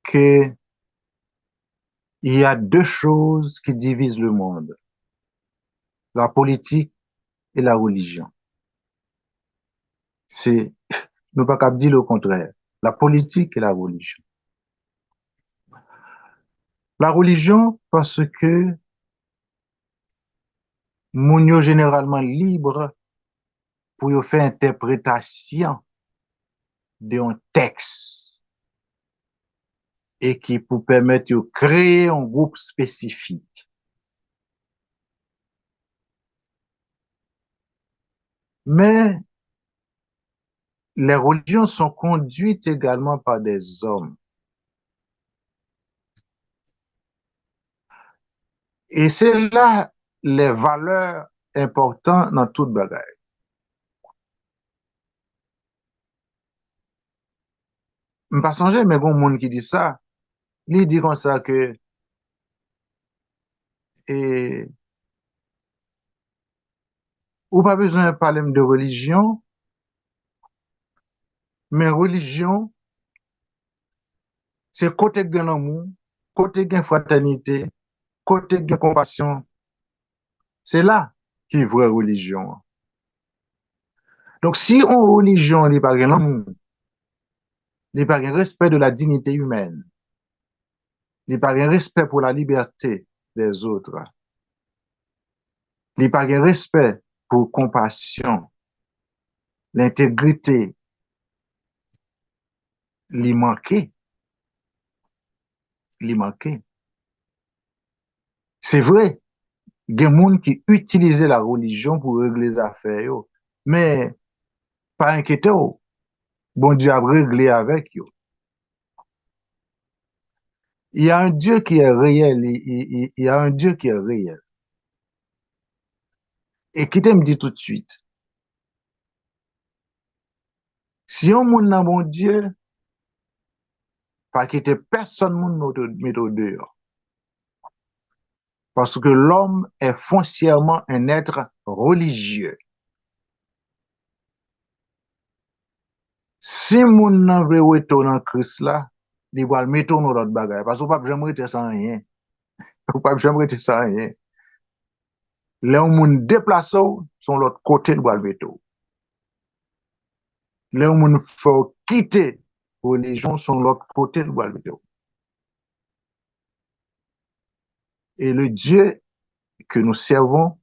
que il y a deux choses qui divisent le monde, la politique et la religion. Se, nou pa kab di le contraire. La politique et la religion. La religion, paske moun yo jeneralman lib pou yo fè entèpretasyon de yon tèks e ki pou pèmèt yo kreye yon gwoup espesifik. Men, les religions sont conduites également par des hommes. E se la les valeurs enpòtan nan tout bagay. M pa sonje, men gon moun ki di sa. Li di konsa ke, e, ou pa bezwen pale m de relijyon, men relijyon, se kote k gen lanmou, kote k gen fratènite, kote k gen konpasyon, se la ki vrè relijyon an. Donk, si yon relijyon li pa gen lanmou, li pa gen respè de la dignité humaine, li pa gen respè pou la liberté des autres, li pa gen respè pou konpasyon, lentegrite, li manke. Li manke. Se vre, gen moun ki itilize la relijyon pou regle zafè yo, men pa enkyete w, Bondye ap regle avèk yo. Il y a un Dieu qui est réel, il, il, il, il y a un Dieu qui est réel. E kite m di tout de suite, si yon moun nan Bondye, pa kite pèsonn moun mete w deyò. Parce que l'homme est foncièrement un être religieux. Si moun nan vle rete w nan Kris la, li pral mete w nan lòt bagay. Paske w p ap janm rete san anyen. Ou p ap janm rete san anyen. Lè yon moun deplase w, se yon lòt kote l pral mete w. Lè yon moun fè w kite relijyon, se yon lòt kote l pral mete w. Et le Dieu que nous servons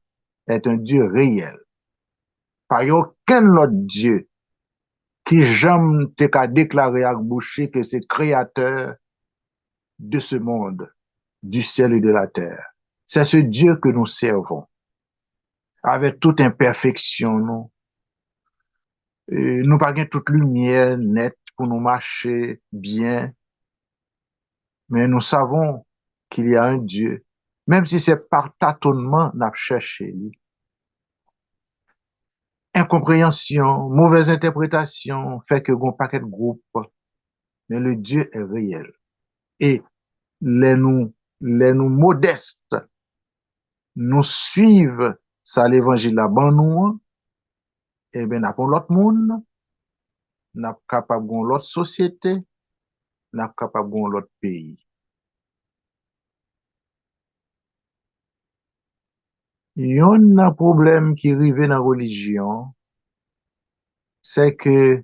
est un Dieu réel. Pa gen okenn lòt Dye ki janm te ka deklare ak bouch li ke se kreyatè de ce monde, du ciel et de la terre. C'est ce Dieu que nous servons. Avèk tout enpèfeksyon nou, e, nou pa gen tout limyè nèt pou nou mache byen, mais nous savons qu'il y a un Dieu, menm si se pa tatonman n ap chèche li. Enkonpreyansyon, movèz entèpretasyon fè ke gon pakèt gwoup, men le Dieu est réel. E lè nou, lè nou modès, nou swiv sa levanjil la ban nou an, ebyen, n ap yon lòt moun, n ap kapab gon lòt sosyete, n ap kapab gon lòt peyi. Yonn nan pwoblèm ki rive nan relijyon, se ke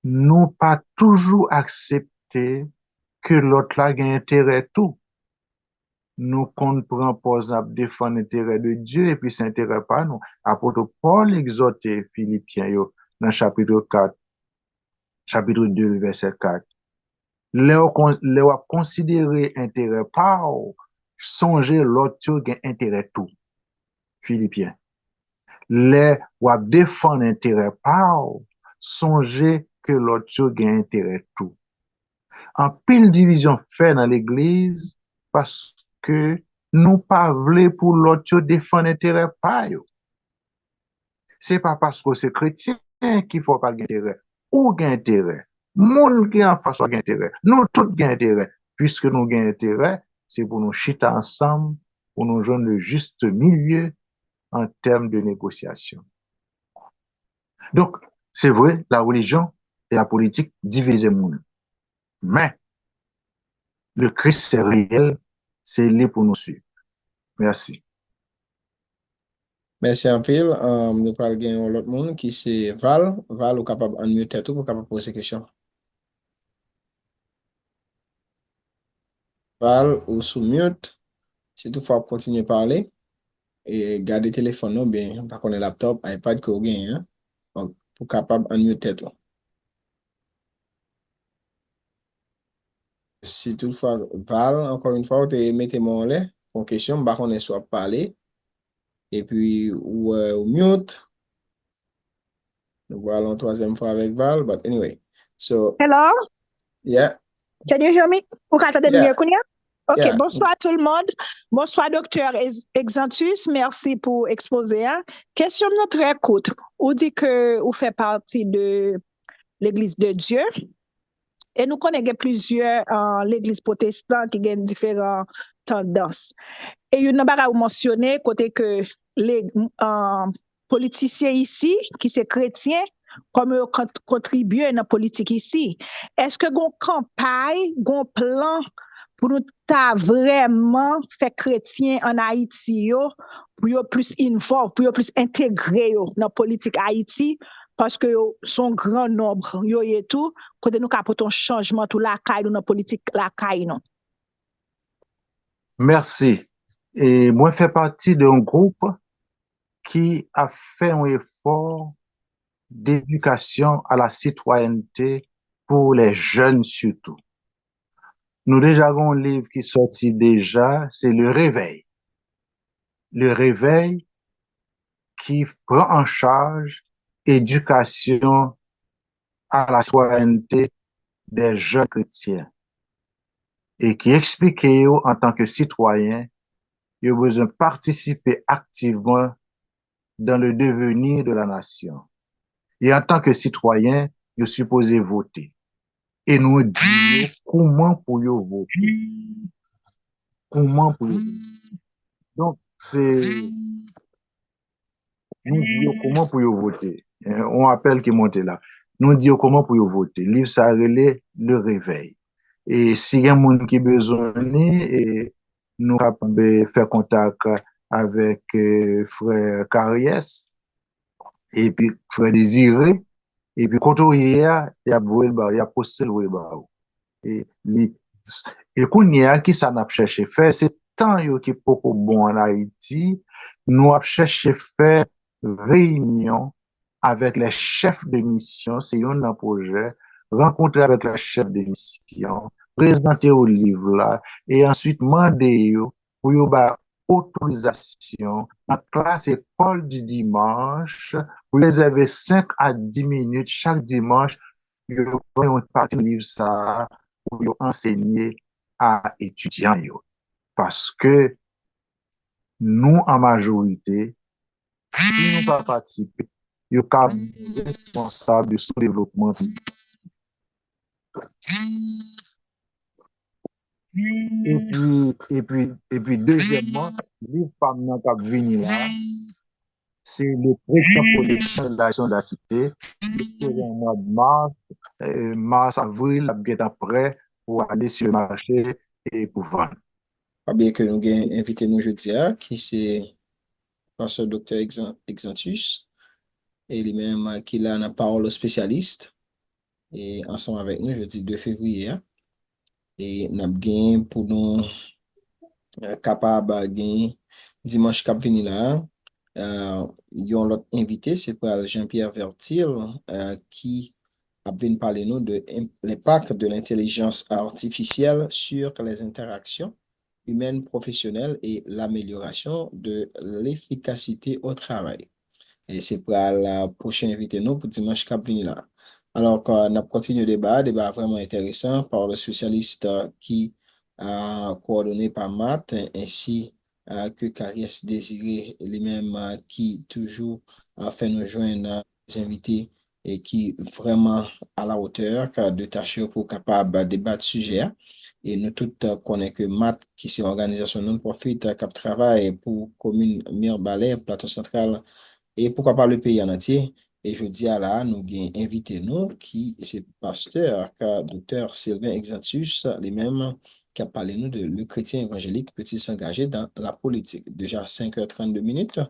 nou pa toujou aksepte ke lòt la gen enterè tou. Nou konn pran pòz n ap defann enterè de Dye, epi se enterè pa nou. Apot Pòl egzòte Filipyen yo nan chapit kat, chapit de, vèsè kat. Lè w kon-, lè w ap konsidere enterè pa w, sonje lòt yo gen enterè tou. Filipyen. Lè w ap defann enterè pa w, sonje ke lòt yo gen enterè tou. Anpil divizyon fè nan legliz paske nou pa vle pou lòt yo defann enterè pa yo. Se pa paske w se kretyen ki fè w pa gen enterè. Ou gen enterè. Moun ki anfas ou a gen enterè. Nou tout gen enterè. Piske nou gen enterè, se pou nou chita ansanm, pou nou jwenn le juste milieu en termes de négociation. Donk, se vre, la religion et la politique divize moun. Men, le Christ c'est réel, se li pou nou swiv. Mèsi. Mèsi anpil. Um, nou pral gen yon lòt moun ki se Val. Val, ou kapab unmute tèt ou pou w kapab poze kesyon. Val, ou sou mute. Si toutfwa w ap kontinye pale, e gade telefòn ou, byen, m pa konnen laptop, iPad ke w genyen an, pou w kapab unmute tèt ou. Si toutfwa, Val, ankò yon fwa, ou te mete men w anlè pou yon kesyon, m pa konnen si w ap pale, epi ou, euh, ou mute. Nou pral yon twazyèm fwa avèk Val, but anyway. So, Hello? Yeah. Can you hear me? Ou ka tande m byen kounye a? Ok, bonswa tout le monde. Bonswa, Doktè Exantus. Mèsi pou ekspoze a. Kesyon m nan trè kout. Ou di ke ou fè pati de Legliz de Dye. E nou konnen gen plizyè uh, legliz pwotestan ki gen diferan tandans. E youn nan bagay ou mansyone kote ke le, uh, politisyen isi ki se kretyen, kòman yo kontribye nan politik isi. Èske gon kanpay, gon plan pou nou ta vrèman fè kretyen ann Ayiti yo, pou yo plis involve, pou yo plis entegre yo nan politik Ayiti, paske yo se yon gran nonb yo ye tou, kote nou ka pote yon chanjman tou lakay nou nan politik lakay nou. Mèsi. E mwen fè pati de yon gwoup ki ap fè yon efò d'éducation à la citoyenneté pour les jeunes surtout. Nou deja gen yon liv ki sòti deja, se Le Réveil. Le Réveil ki pran an chaj éducation à la citoyenneté des jeunes chrétiens e ki eksplike yo antanke sitwayen, yo bezwen patisipe aktivman dans le devenir de la nation. E antanke sitwayen, yo sipoze vote. E nou di yo kouman pou yo vote. kouman pou yo vote. Donk, se, nou di yo kouman pou yo vote. Eh, yon apèl ki monte la. Nou di yo kouman pou yo vote. Liv sa rele Le Réveil. E si gen moun ki bezwen li, e nou kapab, eh, fè kontak avèk, eh, frè Karyès, epi frè Dezire, epi kote w ye a, y ap voye l ba, y ap poste l voye ba ou. E, li, e kounye a, ki sa n ap chèche fè? Se tan yo ki poko bon ann Ayiti, nou ap chèche fè reyinyon avèk les chefs de mission, se youn nan pwojè, rankontre avèk les chefs de mission, prezante yo liv la, e answit mande yo pou yo bay otorizasyon nan klas École du Dimanche, pou yo rezève senk a dis minit chak dimanch, yo pran yon pati liv sa a pou yo ansenye a etidyan yo. Paske nou, an majorite, si nou pa patisipe, yo ka responsab de soudevlopman peyi. Epi, epi, epi, dezyèmman, liv pa m nan k ap vini la, se Le Chrétien Production et la Gestion de la Cité. Li espere an mwa mas, eh, mas, avril, l ap gentan prè pou ale sou mache e pou vann. Pa bliye ke nou gen envite nou jodi a, ki se pastè doktè Exan-, Exantus, e li menm, eh, ki la nan Parole aux spécialistes, e ansanm avèk nou jodi de fevriye a. E n ap gen pou nou, eh, kapab, eh, gen dimanch k ap vini la, eh, yon lòt envite, se pral Jean-Pierre Vertil, eh, ki ap vin pale nou de im-, l'impact de l'intelligence artificielle sur les interactions humaines professionnelles et l'amélioration de l'efficacité au travail. E se pral, eh, pwochen envite nou pou dimanch k ap vini la. Alò, n ap kontinye deba a, deba a vrèman enteresan, Parole aux spécialistes, eh, ki, eh, kowòdone pa Mat, ensi, eh, ke Karyès Dezire, li menm, eh, ki toujou, eh, fè nou jwenn, eh, envite e ki vrèman à la hauteur de tach yo pou kapab debat sijè a. E nou tout, eh, konnen ke Mat, ki se yon òganizasyon non-profit, eh, k ap travay pou komin Mibalè, Plato Santral, e poukwa pa le peyi an antye. E jodi a la, nou gen envite nou, ki se pastè, eh, doktè Sylvain Exantus, li menm, k ap pale nou de Le Chrétien Évangélique peut-il s'engager dans la politique. Deja senk è trannde minit,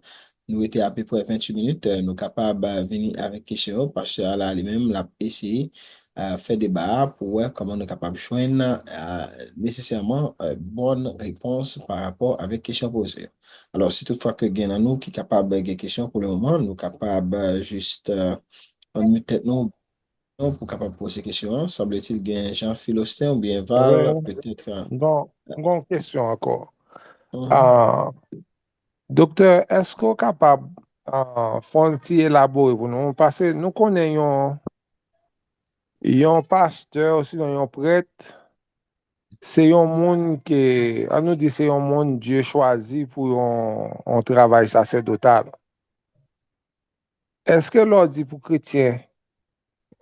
nou rete apeprè venntuit minit, eh, nou kapab, eh, vini avèk kesyon yo, pastè a la li menm, l ap eseye, eh, fè deba a pou wè kòman nou kapab jwenn, eh, nesesèman, eh, bòn repons pa rapò avèk kesyon poze yo. Alò, si toutfwa ke gen nan nou ki kapab gen kesyon pou le moman, nou kapab, eh, jis, eh, unmute tèt nou, non, pou kapab poze kesyon an. Sanbletil gen Jean Philosten oubyen Val, petèt, euh, m gon, m gon kesyon ankò. Mhm. Ah, doktè, èske w kapab, ah, fè yon ti elabore pou nou? Paske nou konnen yon, yon pastè, osinon yon prèt, se yon moun ke, ann nou di, se yon moun Dye chwazi pou yon, yon travay sasèdotal. Èske lè w di pou kretyen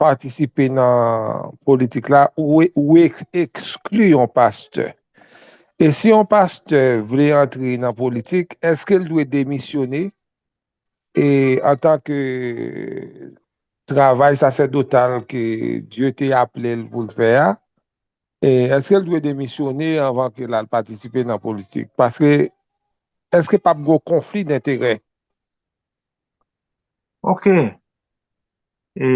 patisipe nan politik la, ou, ou eks-, ekskli yon pastè? E si yon pastè vle antre nan politik, èske l dwe demisyone, e antanke travay sasèdotal ke Dye te aple l pou l fè a, e èske l dwe demisyone anvan ke l al patisipe nan politik? Paske, èske p ap gen konfli denterè? Ok. E,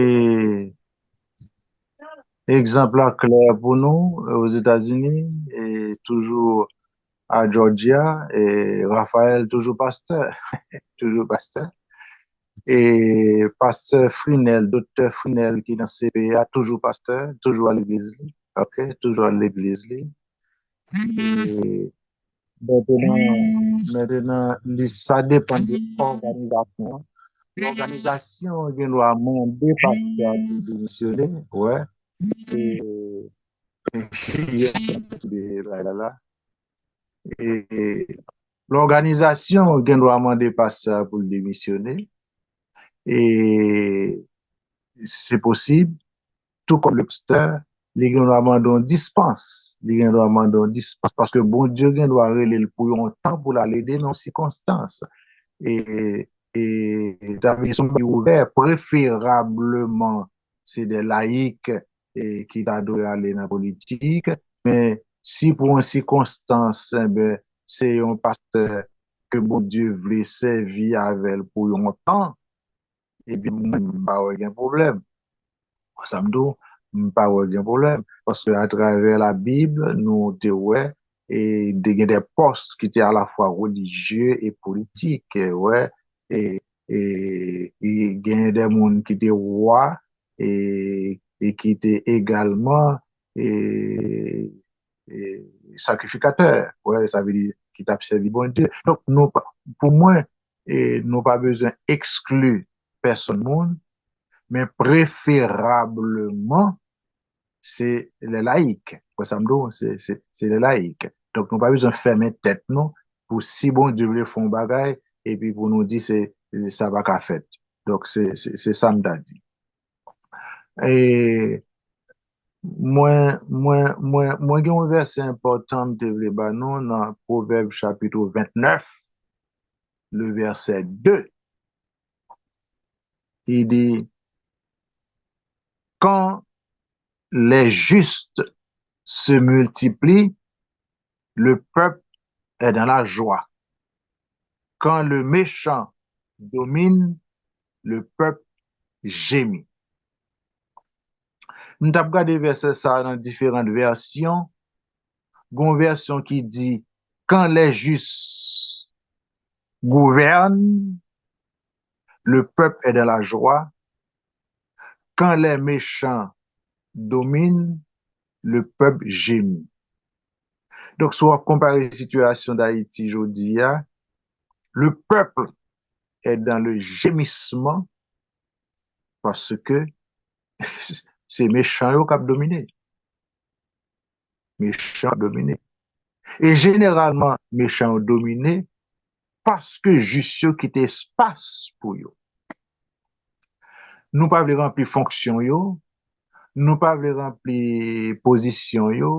egzanp la klè pou nou, Ozetazini, e toujou a Georgia, e Raphaël toujou pastè. Toujou pastè. E pastè Frinel, doktè Frinel ki nan C P A, toujou pastè, toujou al legliz li. Ok, toujou al legliz li. E mentenan, mentenan, li, sa depann de òganizasyon an. Òganizasyon an gen dwa mande pastè a pou demisyone, wè. E, e, de bagay la la. E lòganizasyon an gen dwa mande pastè a pou l demisyone. E se posib, tou kòm le pastè, li gen dwa mande yon dispans. Li gen dwa mande yon dispans paske Bondye gen dwa rele l pou yon tan pou l al ede nan yon sikonstans. E, e, ta vle di se yon bagay ouvè, preferableman, se de layik e, ki ta dwe ale nan politik. Men, si pou yon sikonstans, enben, se yon pastè ke Bondye vle sèvi avè l pou yon tan, ebyen, mwen, m pa wè gen pwoblèm. Sa m di w, m pa wè gen pwoblèm. Paske atravè Labib, nou te wè, e, de, gen de pòs ki te alafwa relijye e politik, e, wè, e, e, e gen de moun ki te wa, e, e ki te egalman, e, e, sakrifikatè, wè, sa vle di ki t ap sèvi Bondye. Donk, nou pa, pou mwen, e, nou pa bezwen ekskli pèsonn moun, men preferableman, se lè layik. Wè sa m di w, se, se, se lè layik. Donk, nou pa bezwen fèmen tèt nou pou si Bondye vle fè yon bagay, epi pou nou di se, sa pa ka fèt. Donk, se, se, se sa m ta di. E mwen, mwen, mwen, mwen gen yon vèsè enpòtan m te vle ba nou nan Pwovèb chapit vennèf, le vèsè de. Li di, quand les justes se multiplient, le peuple est dans la joie. Quand le méchant domine, le peuple gémit. M t ap gade vèsè sa a nan diferan vèsyon. Gon vèsyon ki di, quand les justes gouvernent, le peuple est dans la joie. Quand les méchants dominent, le peuple gémit. Donk, si w ap konpare sitiyasyon Dayiti jodi a, le peuple est dans le gémissement paske se mechan yo k ap domine. Mechan yo domine. E jeneralman, mechan yo domine paske jis yo kite espas pou yo. Nou pa vle ranpli fonksyon yo, nou pa vle ranpli pozisyon yo,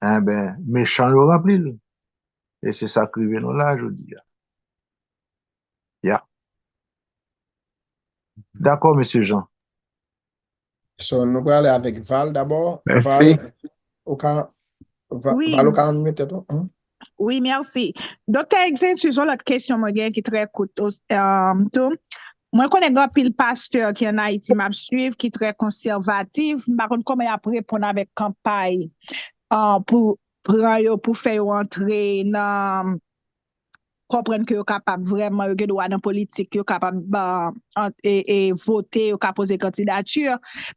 enben, mechan yo ranpli l. E se sa k rive nou la jodi a. Ya. Dakò, mesye Jean. So, nou prale avèk Val dabò. Val, ou ka, Va- Wi. Val, ou ka unmute tèt ou? Hmm? Wi, mèsi. Doktè Exentus, yon lòt kesyon mwen gen ki trè kout os- um, tou. Mwen konnen gen anpil pastè ki ann Ayiti m ap swiv, ki trè konsèvatif. M pa konn kòman y ap reponn avèk kanpay uh, pou pran yo, pou fè yo antre nan konprann ke yo kapab vrèman, yo gen dwa nan politik, yo kapab uh, an- e, e vote, yo ka poze kandidati.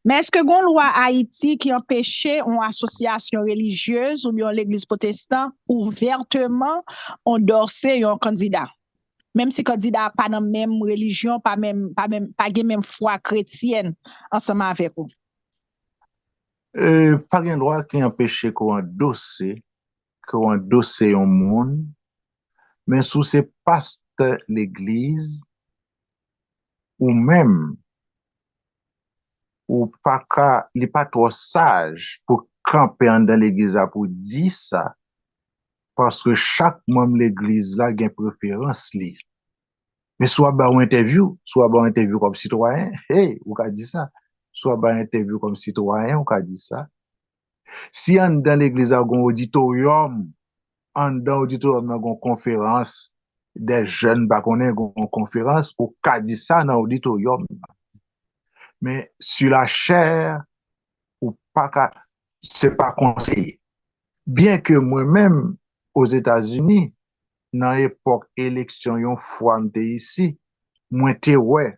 Men èske gon lwa Ayiti ki anpeche yon asosyasyon relijyez oubyen yon legliz pwotestan ouvèteman andòse yon kandida? Menm si kandida a pa nan menm relijyon, pa menm, pa menm, pa gen menm fwa kretyèn ansanm avèk ou. E, pa gen lwa ki anpeche ke w andose, ke w andose yon moun, men si w se pastè legliz, ou menm, ou pa ka, li pa twò saj pou kanpe anndan legliz la pou di sa, paske chak manm legliz la gen preferans li. Men si w ap ba yon entèvyou, si w ap ba yon entèvyou kòm sitwayen, hey, ou ka di sa. Si w ap ba yon entèvyou kòm sitwayen, ou ka di sa. Si anndan legliz la gon oditoryòm, anndan oditoryòm nan gon konferans, de jèn pa konnen gon konferans, ou ka di sa nan oditoryòm nan. Men sur la chair, ou pa ka, se pa konseye. Byen ke mwen menm, Ozetazini, nan epòk eleksyon yon fwa m te isi, mwen te wè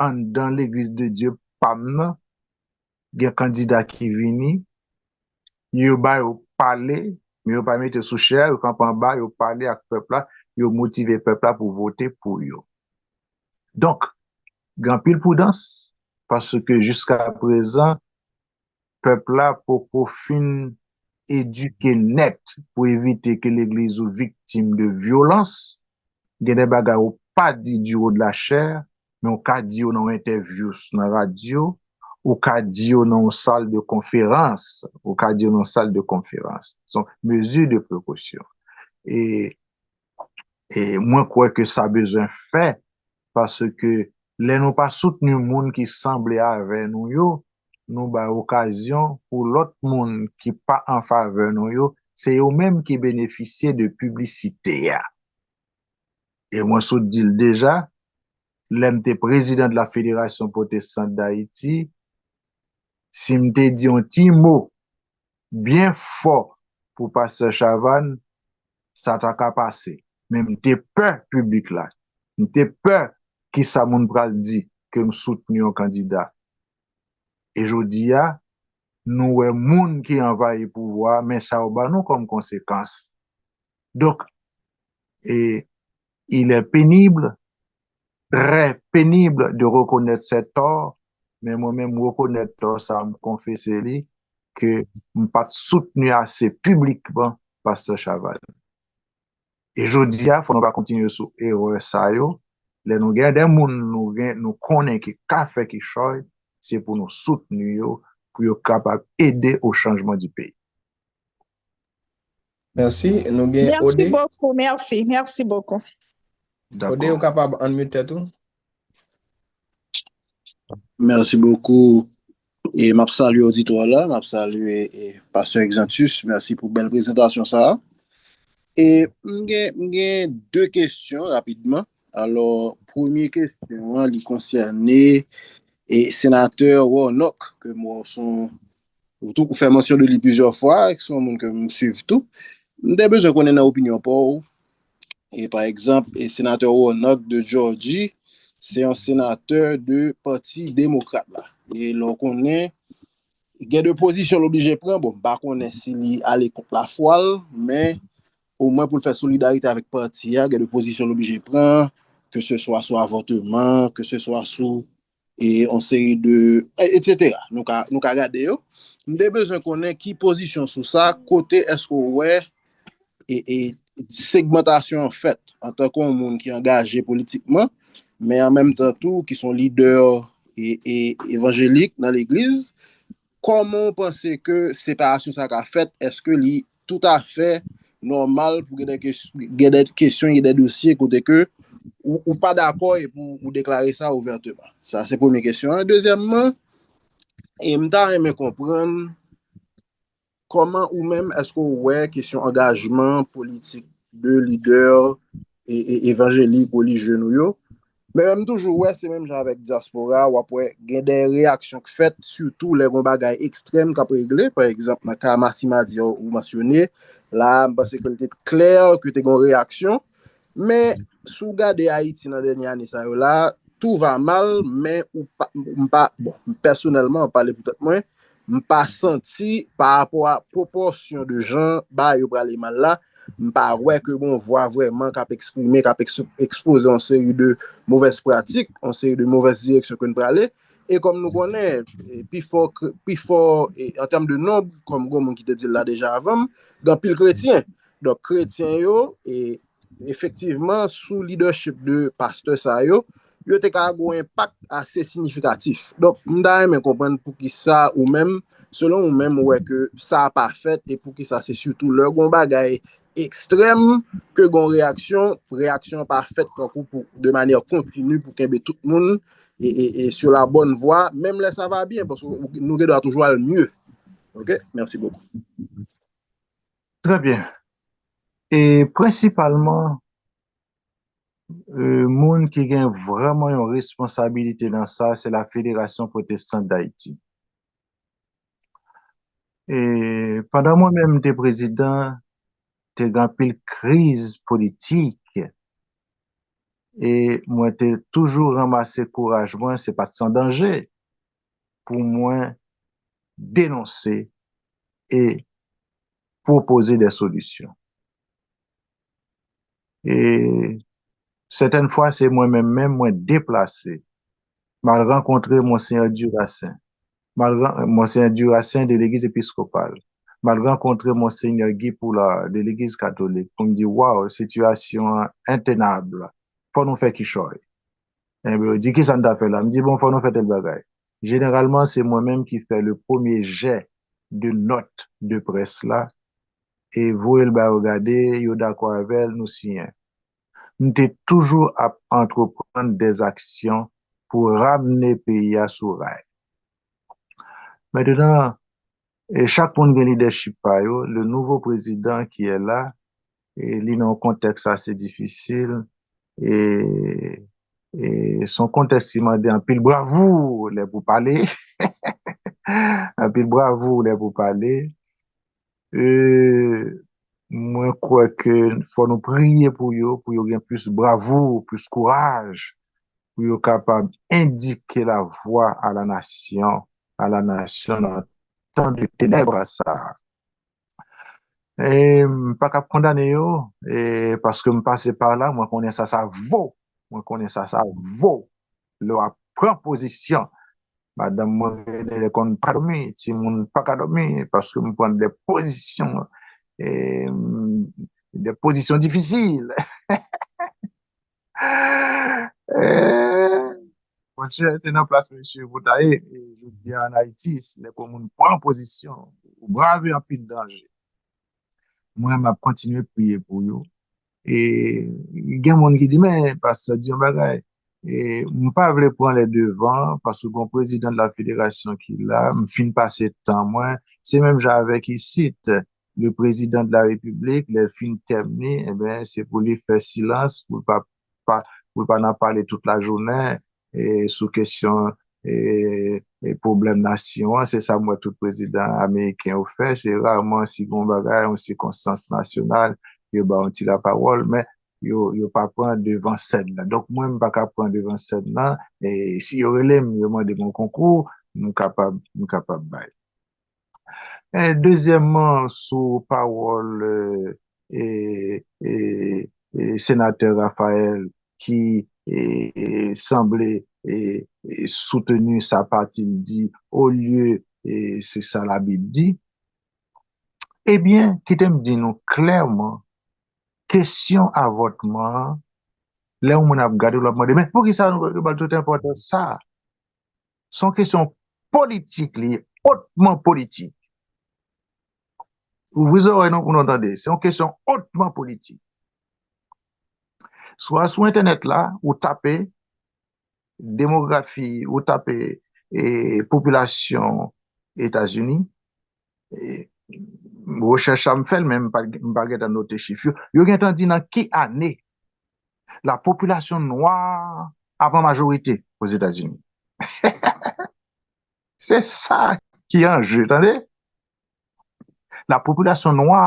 anndan Legliz de Dye pa m nan, gen kandida ki vini, yo ba yo pale, men yo pa mete sou chè, yo kanpe anba, yo pale ak pèp la, yo motive pèp la pou vote pou yo. Donk, gen anpil pridans, paske jiska prezan, pèp la poko fin edike nèt pou evite ke legliz ou viktim de vyolans. Gen de bagay ou pa di du haut de la chair, men ou ka di yo nan yon entèvyou nan radyo, ou ka di yo nan yon sal de konferans, ou ka di yo nan yon sal de konferans. Se yon mezi de prekosyon. E, e mwen kwè ke sa bezwen fè, paske lè nou pa soutni moun ki sanble avè nou yo, nou bay okazyon pou lòt moun ki pa an favè nou yo, se yo menm ki benefisye de piblisite a. E mwen sot di l deja, lè m te prezidan de la Fédération Protestante d'Haïti, si m te di yon ti mo byen fò pou pastè Chavannes, sa ta ka pase. Men m te pè piblik la. M te pè kisa moun pral di ke m soutni yon kandida. E jodi a, nou wè moun ki anvayi pouvwa a, men sa yo ba nou kòm konsekans. Donk, e, il est pénible, très pénible de reconnaître ses torts, men mwen menm, m rekonèt tò sa, m konfese li, ke m pa t soutni ase piblikman pastè Chavannes. E jodi a, fò nou pa kontinye sou erè sa yo. Lè nou gen de moun nou gen, nou konnen ki ka fè kichòy, se pou nou soutni yo, pou yo kapab ede o chanjman di peyi. Mèsi. Nou gen Ode. Merci beaucoup, merci, merci beaucoup. Ode, ou kapab unmute tèt ou? Merci beaucoup. E m ap salye oditwa la, m ap salye e, Pastè Exantus. Mèsi pou bèl prezantasyon sa a. E m gen, m gen de kesyon rapidman. Alò, premye kesyon an, li konsène e, Senatè Warnock, ke m wè w se yon, ou tou, ou fè mansyon de li plizyè fwa, se yon moun ke m swiv tou. M te bezwen konnen nan opinyon pa w, e pa egzanp, e Senatè Warnock de Georgie, se yon senatè de Pati Demokrat la. E lè w konnen, gen de pozisyon l oblije pran, bon, m pa konnen si li ale kont lafwa l, men omwen pou l fè solidarite avèk pati a, gen de pozisyon l oblije pran, ke se swa sou avòteman, ke se swa sou e yon seri de, etsetera. Nou ka, nou ka gade yo. M te bezwen konnen ki pozisyon sou sa, kote èske w wè e, e segmantasyon an fèt antanke yon moun ki angaje politikman, men an menm tan tou ki se yon lidè e, e evanjelik nan legliz, kòman w panse ke separasyon sa ka fèt? Èske li toutafè nòmal pou gen de kes- gen de kesyon, gen de dosye kote ke ou, ou pa dakò e pou ou deklare sa ouvèteman? Sa se premye kesyon an. Dezyèmman, e m ta renmen konprann kòman ou menm, èske w wè kesyon angajman politik de lidè e, e evanjelik, relijye nou yo? Men m toujou wè se menm jan avèk dyaspora, w ap wè gen de reyaksyon k fèt, sitou lè gen yon bagay ekstrèm k ap regle. Pa egzanp, nan ka Massima di a ou mansyone la, m panse ke l te klè ke te gen yon reyaksyon. Men si w gade Ayiti nan dènye ane sa yo la, tout va mal, men ou pa, m pa, bon, pèsonèlman, m pale pou tèt mwen, m pa santi pa rapò a pwopòsyon de jan bagay yo prale mal la, m pa wè ke gen yon vwa vrèman k ap eksprime, k ap eks- ekspoze yon seri de movèz pratik, yon seri de movèz direksyon ke n prale. E kòm nou konnen, e, pifò, kre- pifò e, an tèm de nonb, kòm gen moun ki te di l la deja avan m, gen anpil kretyen. Donk, kretyen yo, e, efektivman, sou lidèchip de pastè sa yo, yo te ka gen yon enpak ase siyifikatif. Donk, m ta renmen konprann poukisa ou menm, selon ou menm, ou wè ke sa a pa fèt e poukisa se sitou lè gen yon bagay ekstrèm ke gen yon reyaksyon, reyaksyon an pa fèt tankou pou de manyè kontini pou kenbe tout moun e, e, e sur la bonne voie, menm lè sa va byen, paske nou gen dwa toujou al mye. Ok, merci beaucoup. Très bien. E prensipalman, e, moun ki gen vrèman yon responsabilite nan sa, se la Fédération Protestante d'Haïti. E pandan mwen menm te prezidan, te gen anpil kriz politik. E mwen te toujou ranmase kouraj mwen, se pa t san danje, pou mwen denonse e pwopoze de solisyon. E sètèn fwa, se mwen menm menm, mwen deplase. M al rankontre Monseyè Duracin. M al ran- Monseyè Duracin de Legliz Episkopal. M al rankontre Monseyè Guy Poulard de Legliz Katolik pou m di, waw, sitiyasyon an entenab. Fò nou fè kichòy. Enben, yo di, kisa n ta fè la? M di, bon, fò nou fè tèl bagay. jeneralman, se mwen menm ki fè le premye jè de nòt de près la, e voye l ba yo gade, yo dakò avè l, nou siyen. M te toujou ap antreprann dèzaksyon pou ramne peyi a sou ray. Mentenan, e chak moun gen lidèchip pa yo. Le nouveau président qui est là, e li nan yon kontèks ase difisil, e, e se yon kontèks ki mande anpil bravou lè pou pale, anpil bravou lè pou pale. E mwen kwè ke fò nou priye pou yo, pou yo gen plis bravou, plis kouraj, pou yo kapab endike la voie à la nation, à la nation dans tant de ténèbres sa. E m pa kap kondane yo, e paske m pase pa la, mwen konnen sa sa vo. Mwen konnen sa sa vo. Lè w ap pran pozisyon, madanm mwen gen de lè konn pa dòmi, timoun pa ka dòmi, paske m pran de pozisyon, e, de pozisyon difisil. E, monchè, se nan plas mesye pou ta ye. E, jodi a, ann Ayiti, lè pou moun pran pozisyon, ou brave anpil danje. Mwen, m ap kontinye priye pou yo. E gen moun ki di, "Men, pastè, di yon bagay." E m pa vle pran lè devan, paske gon prezidan de la federasyon ki la, m fin pase tan mwen. Se menm jan avèk isit, le président de la République, lè l fin tèm li, enben, se pou li fè silans, pou l pa, pa, pou l pa nan pale tout lajounen, e sou kesyon, e, e pwoblèm nasyon an. Se sa m wè tout prezidan ameriken yo fè. Se raman si gon bagay, yon sikonstans nasyonal, yo ba yon ti lapawòl, men yo, yo pa pran devan sèn nan. Donk, mwen, m pa ka pran devan sèn nan. E si yo rele m, yo mande m yon konkou, m kapab, m kapab bay. E, dezyèmman, sou pawòl, e, e, e, e, senatè Raphaël ki, e, e, sanble, e, e, soutni sa pati l di, olye, e, se sa Labib di, ebyen, kite m di nou klèman, kesyon avòtman an, lè yon moun ap gade w, l ap mande, "Men poukisa nou ba l tout enpòtans sa a?" Se yon kesyon politik li ye, otman politik. Ouvri zòrèy nou pou nou tande. Se yon kesyon otman politik. Swa sou entènèt la, ou tape demografi, ou tape, e, popilasyon Etazini, e, rechèch sa m fè l, men m pa, m pa gentan note chif yo. Yo gentan di nan ki ane la popilasyon nwa a pran majorite Ozetazini. Se sa ki an je, tande? La popilasyon nwa,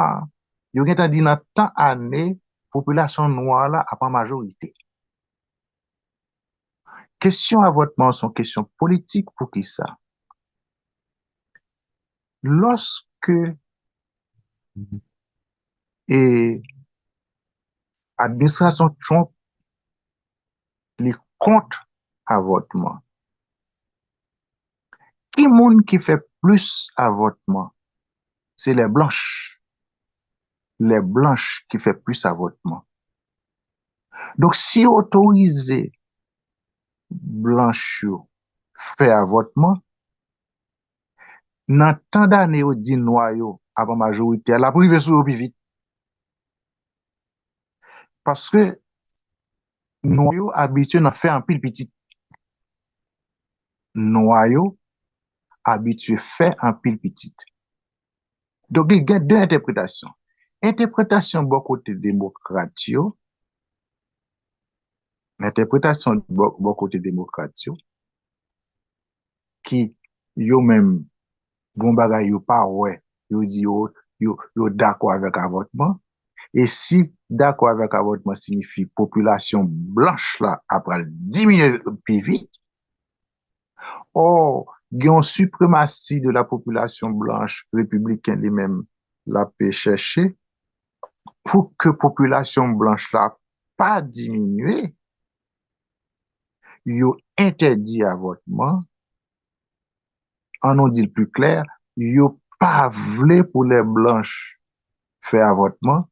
yo gentan di nan tan ane, popilasyon nwa la ap an majorite. Kesyon avòtman an se yon kesyon politik. Poukisa? Lòske, e, administrasyon Trump, li kont avòtman, ki moun ki fè plis avòtman? Se lè blanch. Lè blanch ki fè plis avòtman. Donk, si yo otorize blanch yo fè avòtman, nan tan dane yo di nwa yo ap an majorite a, l ap rive sou yo pi vit. Paske nwa yo abitye nan fè anpil pitit. Nwa yo abitye fè anpil pitit. Donk, li gen de entèpretasyon. Entèpretasyon bò kote demokrat yo, entèpretasyon bò, bò kote demokrat yo, ki yo menm, gon bagay yo pa wè, yo di yo, yo, yo dakò avèk avòtman. E si dakò avèk avòtman siyifi popilasyon blanch la ap pral diminye pi vit, ò, gen yon sipremasi de la popilasyon blanch repibliken li menm l ap chèche pou ke popilasyon blanch la pa diminye, yo entèdi avòtman, an nou di l pi klè, yo pa vle pou lè blanch fè avòtman,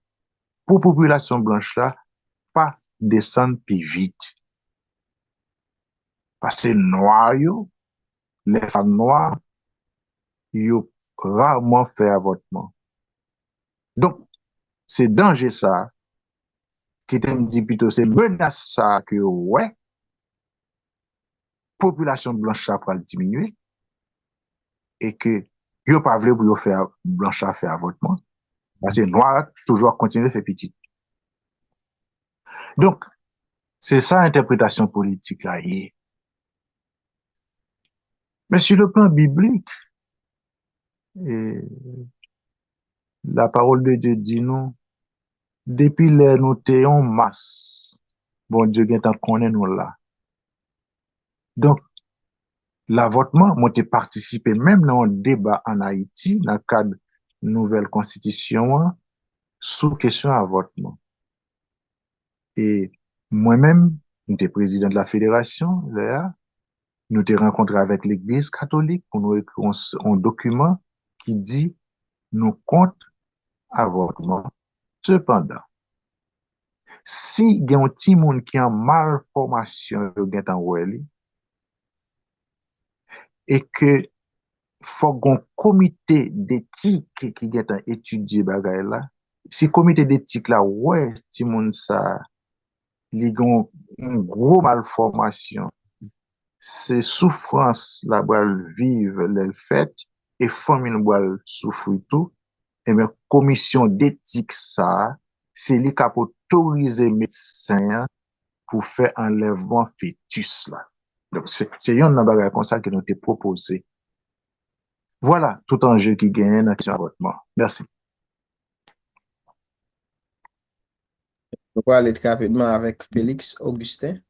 pou popilasyon blanch la pa desann pi vit. Paske nwa yo, lè fanm nwa, yo raman fè avòtman. Donk, se danje sa a, kite m di pito se menas sa a ke yo wè, popilasyon blanch la pral diminye e ke yo pa vle pou yo fè blanch la fè avòtman, paske nwa a toujou ap kontinye fè pitit. Donk, se sa entèpretasyon politik la ye. Men sur le plan biblik, e, la parole de Dieu di nou, depi lè nou te yon mas, Bondye gentan konnen nou la. Donk, lavòtman, mwen te patisipe menm nan yon deba ann Ayiti, nan kad nouvèl konstitisyon an, sou kesyon avòtman. E mwen menm, m te prezidan de la federasyon, lè a, nou te rankontre avèk legliz katolik pou nou ekri yon, yon dokiman ki di nou kont avòtman. Sepandan, si gen yon timoun ki an malfòmasyon, yo gentan wè li, e ke fòk gon komite detik ki gentan etidye bagay la. Si komite detik la wè timoun sa, li gen yon gwo malfòmasyon, se soufrans la pral viv lè l fèt, e fanmi l pral soufri tou, ebyen, komisyon detik sa a, se li k ap otorize medsen an pou fè anlèvman fetis la. Donk, se, se yonn nan bagay konsa ke nou te pwopoze. Vwala tout anje ki genyen nan kesyon avòtman. Mèsi. Nou prale trè rapidman avèk Félix Augustin.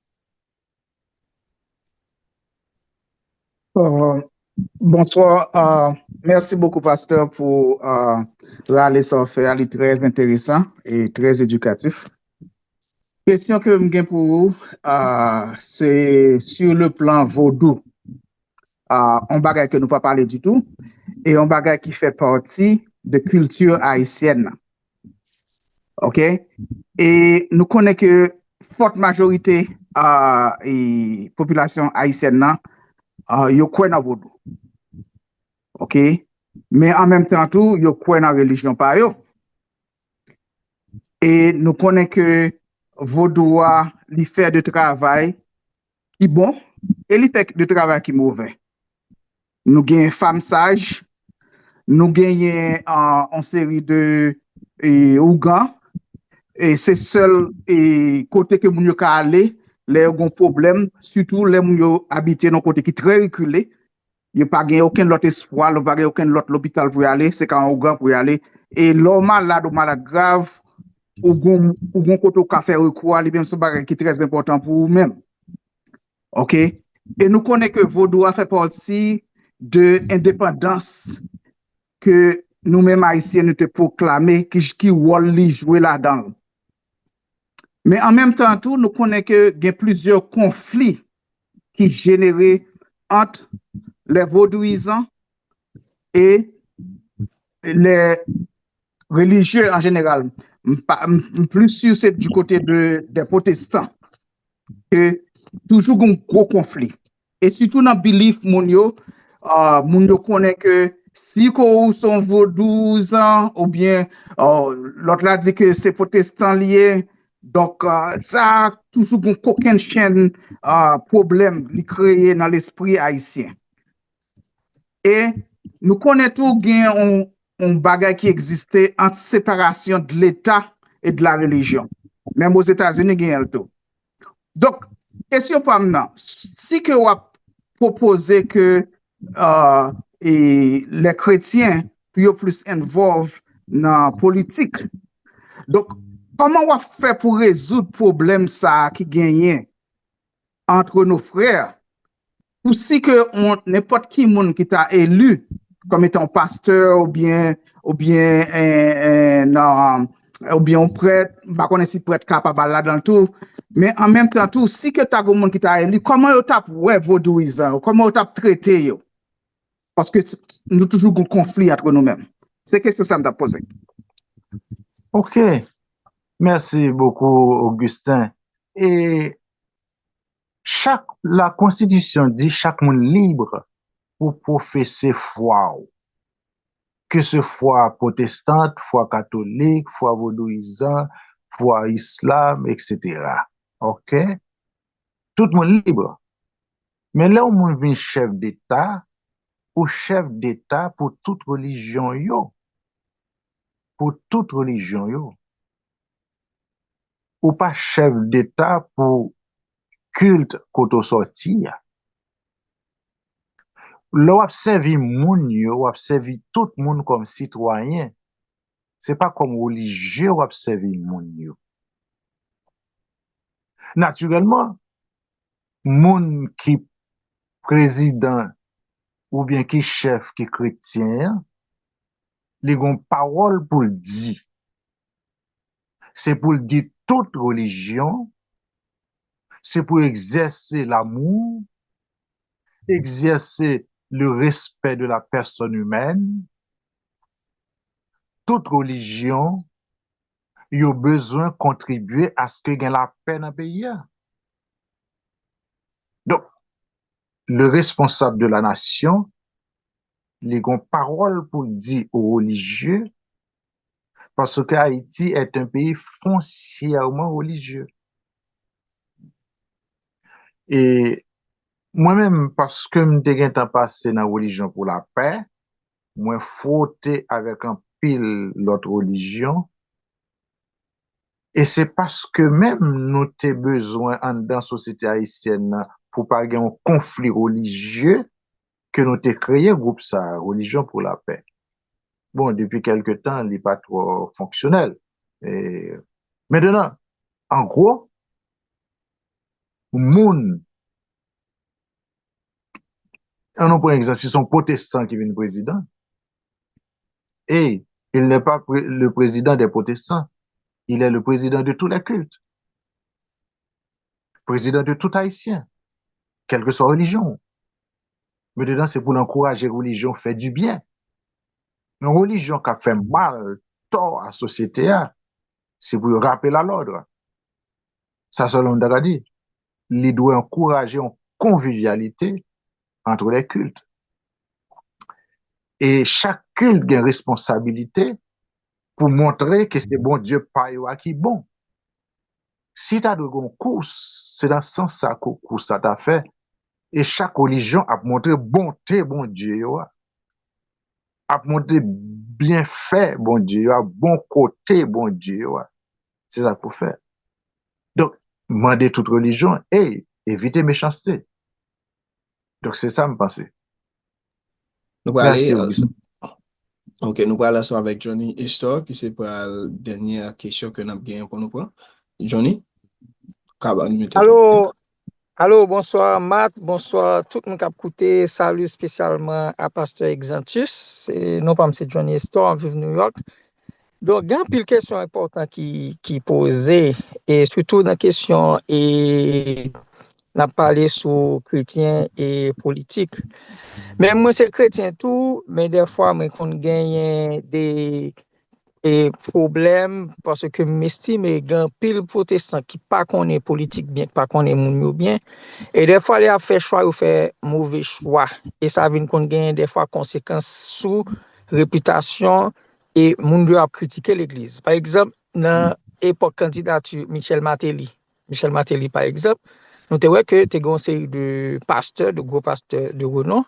Euh, bonsoir. Euh, merci beaucoup, pasteur, pour euh, rale sa w fè a. Li trè enteresan e trè edikatif. Kesyon ke m gen pou ou, euh, se sur le plan vodou. Euh, on bagay ke nou pa pale ditou, e on bagay ki fè pati de kilti ayisyèn nan. Ok? E nou konnen ke fòt majorite a e, popilasyon ayisyèn nan, a, yo kwè nan vodou. Ok? Men an menm tan tou, yo kwè nan relijyon pa yo. E nou konnen ke vodou a, li fè de travay ki bon, e li fè de travay ki move. Nou gen fanm saj, nou genyen yon seri de e, ougan, e se sèl e, kote ke moun yo ka ale lè yo gen pwoblèm, sitou lè moun yo abite nan kote ki trè rekile, yo pa gen okenn lòt espwa, yo pa gen okenn lòt lopital pou y ale, se ka yon ougan pou y ale. E lè w malad, ou malad grav, ou gen yon kote ou ka fè rekou a, li menm se yon bagay ki trè enpòtan pou ou menm. Ok? E nou konnen ke vodou a fè pati de endepandans ke nou menm Ayisyen nou te pwoklame, ki, ki wòl li jwe ladan l. Men an menm tan tou, nou konnen ke gen plizyè konfli ki jenere ant lè vodouyizan e lè relijye an jeneral. M pa, m, m plis si se di kote de, de pwotestan. Ke toujou gen gwo konfli. E sitou nan bilif moun yo, uh, moun yo konnen ke si ke ou se yon vodouyizan, oubyen uh, lòt la di ke se pwotestan li ye, donk uh, sa toujou gen kokenn chenn uh, pwoblèm li kreye nan lespri ayisyen. E nou konnen tou gen yon, yon bagay ki egziste ant separasyon de Leta e de la relijyon. Menm Ozetazini genyen l tou. Donk, kesyon pa m nan, si ke w ap pwopoze ke uh, e, lè kretyen pou yo plis involve nan politik. Donk, kòman w ap fè pou rezoud pwoblèm sa a ki genyen entre nos frères, pou si ke on, nenpòt ki moun ki ta eli kòm etan yon pastè oubyen oubyen en, en, nan, oubyen yon prèt, m pa konnen si prèt kapab al ladan l tou, men an menm tan tou, si ke ta gen moun ki ta eli, kòman yo t ap wè vodouyizan yo, kòman yo t ap trete yo? Paske nou toujou gen konfli antre nou menm. Se kesyon sa m t ap poze. Ok. Mèsi bokou, Augustin. E chak, la konstitisyon di chak moun libre pou pwofese fwa w. Ke se fwa pwotestan, fwa katolik, fwa vodouyizan, fwa islam, etsetera. Oke? Tout moun lib. Men lè yon moun vin chèf deta, ou chèf deta pou tout relijyon yo. Pou tout relijyon yo. Ou pa chèf deta pou kilt kote w sòti a. Lè w ap sèvi moun yo, w ap sèvi tout moun kòm sitwayen. Se pa kòm relijye w ap sèvi moun yo. Natirèlman, moun ki prezidan oubyen ki chèf ki kretyen an, li gen yon pawòl pou l di. Se pou l di tout relijyon, se pou egzèse lamou, egzèse le respect de la personne humaine. Tout relijyon, yo bezwen kontribye aske gen lapè nan peyi a. Donk, le responsab de la nasyon, li gen yon pawòl pou l di o relijye, paske Ayiti est un pays foncièrement religieux. E mwen menm, paske m te gentan pase nan Relijyon pou Lapè, mwen fwote avèk anpil lòt relijyon. E se paske menm nou te bezwen anndan sosyete ayisyèn nan pou pa gen yon konfli relijye ke nou te kreye gwoup sa a, Relijyon pou Lapè. Bon, depi kèlke tan, li pa twò fonksyonèl. E, mentnan, an gwo, moun, ann nou pran egzanp, si se yon pwotestan ki vin prezidan, e il n'est pas pré- le président des protestants, il est le président de tous les cultes. Prezidan de tout Ayisyen, kèlkeswa relijyon w. Mentnan, se pou l ankouraje relijyon w, fè dibyen. Yon relijyon k ap fè mal, tò a sosyete a, se pou yo raple l a lòd. Sa sèlman m ta ka di. Li dwe ankouraje yon konvivyalite entre les cultes. E chak kilt gen responsabilite pou montre ke se Bondye pa yo a ki bon. Si ta dwe gen yon kous, se nan sans sa kou- kous sa ta fè. E chak relijyon ap montre bonte Bondye yo a. Ap montre byenfè Bondye yo a, bon kote Bondye yo a. Se sa k pou fè. Donk, mande tout relijyon, ey, evite mechanste. Donk, se sa m panse. Nou prale, Mèsi, euh, Wilson. Ok, nou prale ansanm avèk Johnny Estor, ki se pral dènyè kesyon ke n ap genyen pou nou pran. Johnny, ka ba nou mete Alo, alo, bonswa, Mat, bonswa, tout moun k ap koute, sali espesyalman a Pastè Exantus, se, non pa m se Johnny Estor, m viv New York. Donk, gen anpil kesyon enpòtan ki, ki poze, e sitou nan kesyon, e, n ap pale sou kretyen e politik. Men mwen se kretyen tou, men dèfwa mwen konn genyen de, e, pwoblèm, paske m estime gen anpil pwotestan ki pa konnen politik byen, ki pa konnen moun yo byen, e dèfwa lè y ap fè chwa, yo fè move chwa, e sa vin konn genyen dèfwa konsekans sou repitasyon e moun yo ap kritike legliz. Pa egzanp, nan epòk kandidati Michel Martelly, Michel Martelly, pa egzanp, nou te wè ke te gen yon seri de pastè, de gwo pastè de renon,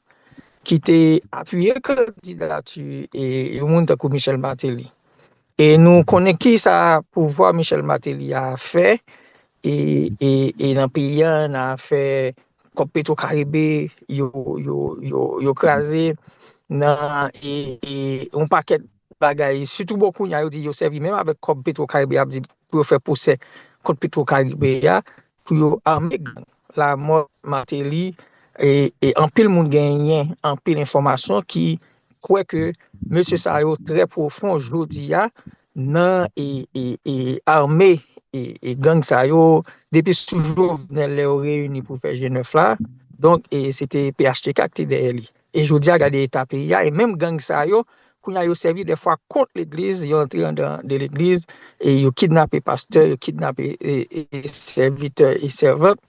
ki te apiye kandidati e yon moun tankou Michel Martelly. E nou konnen ki sa pouvwa Michel Martelly a fè, e, e, e nan peyi a, nan afè kòb Petro Karibe, yo, yo, yo, yo kraze, nan, e, e, yon pakèt bagay. Sitou bon kounye a, yo di yo sèvi menm avèk kòb Petro Karibe, y ap di pou yo fè pwosè kont Petro Karibe a, pou yo ame gang. Lamò Martelly, e, e anpil moun genyen anpil enfòmasyon ki kwè ke mesye sa yo trè pwofon jodi a nan, e, e, e, ame, e, e, gang sa yo. Depi sou Jovenel lè yo reyini pou fè G nèf la, donk, e, se te P H T K ki te dèyè li. E jodi a, gade eta peyi a, e menm gang sa yo, kounye a yo sèvi dèfwa kont legliz, yo antre anndan de legliz, e yo kidnape pastè, yo kidnape, e, e, sèvitè e sèvant.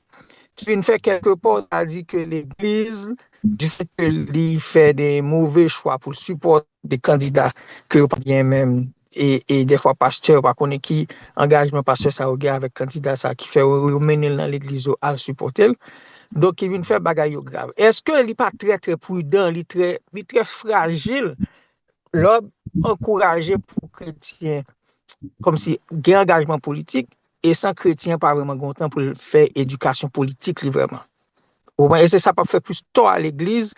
ki vin fè kèlke pa, w ta di ke legliz, du fait ke li fè de move chwa pou l sipòte de kandida ke yo pa byen menm, e, e dèfwa pastè yo pa konnen ki angajman pastè sa yo gen avèk kandida sa ki fè yo, yo mennen l nan legliz yo al sipòte l. Donk, ki vin fè bagay yo grav. Èske li pa trè, trè pridan, li trè, li trè frajil lè w ap ankouraje pou kretyen kòmsi gen angajman politik, e san kretyen pa vrèman gen tan pou l fè edikasyon politik li vrèman. Ou konprann? E se sa k ap fè plis tò a legliz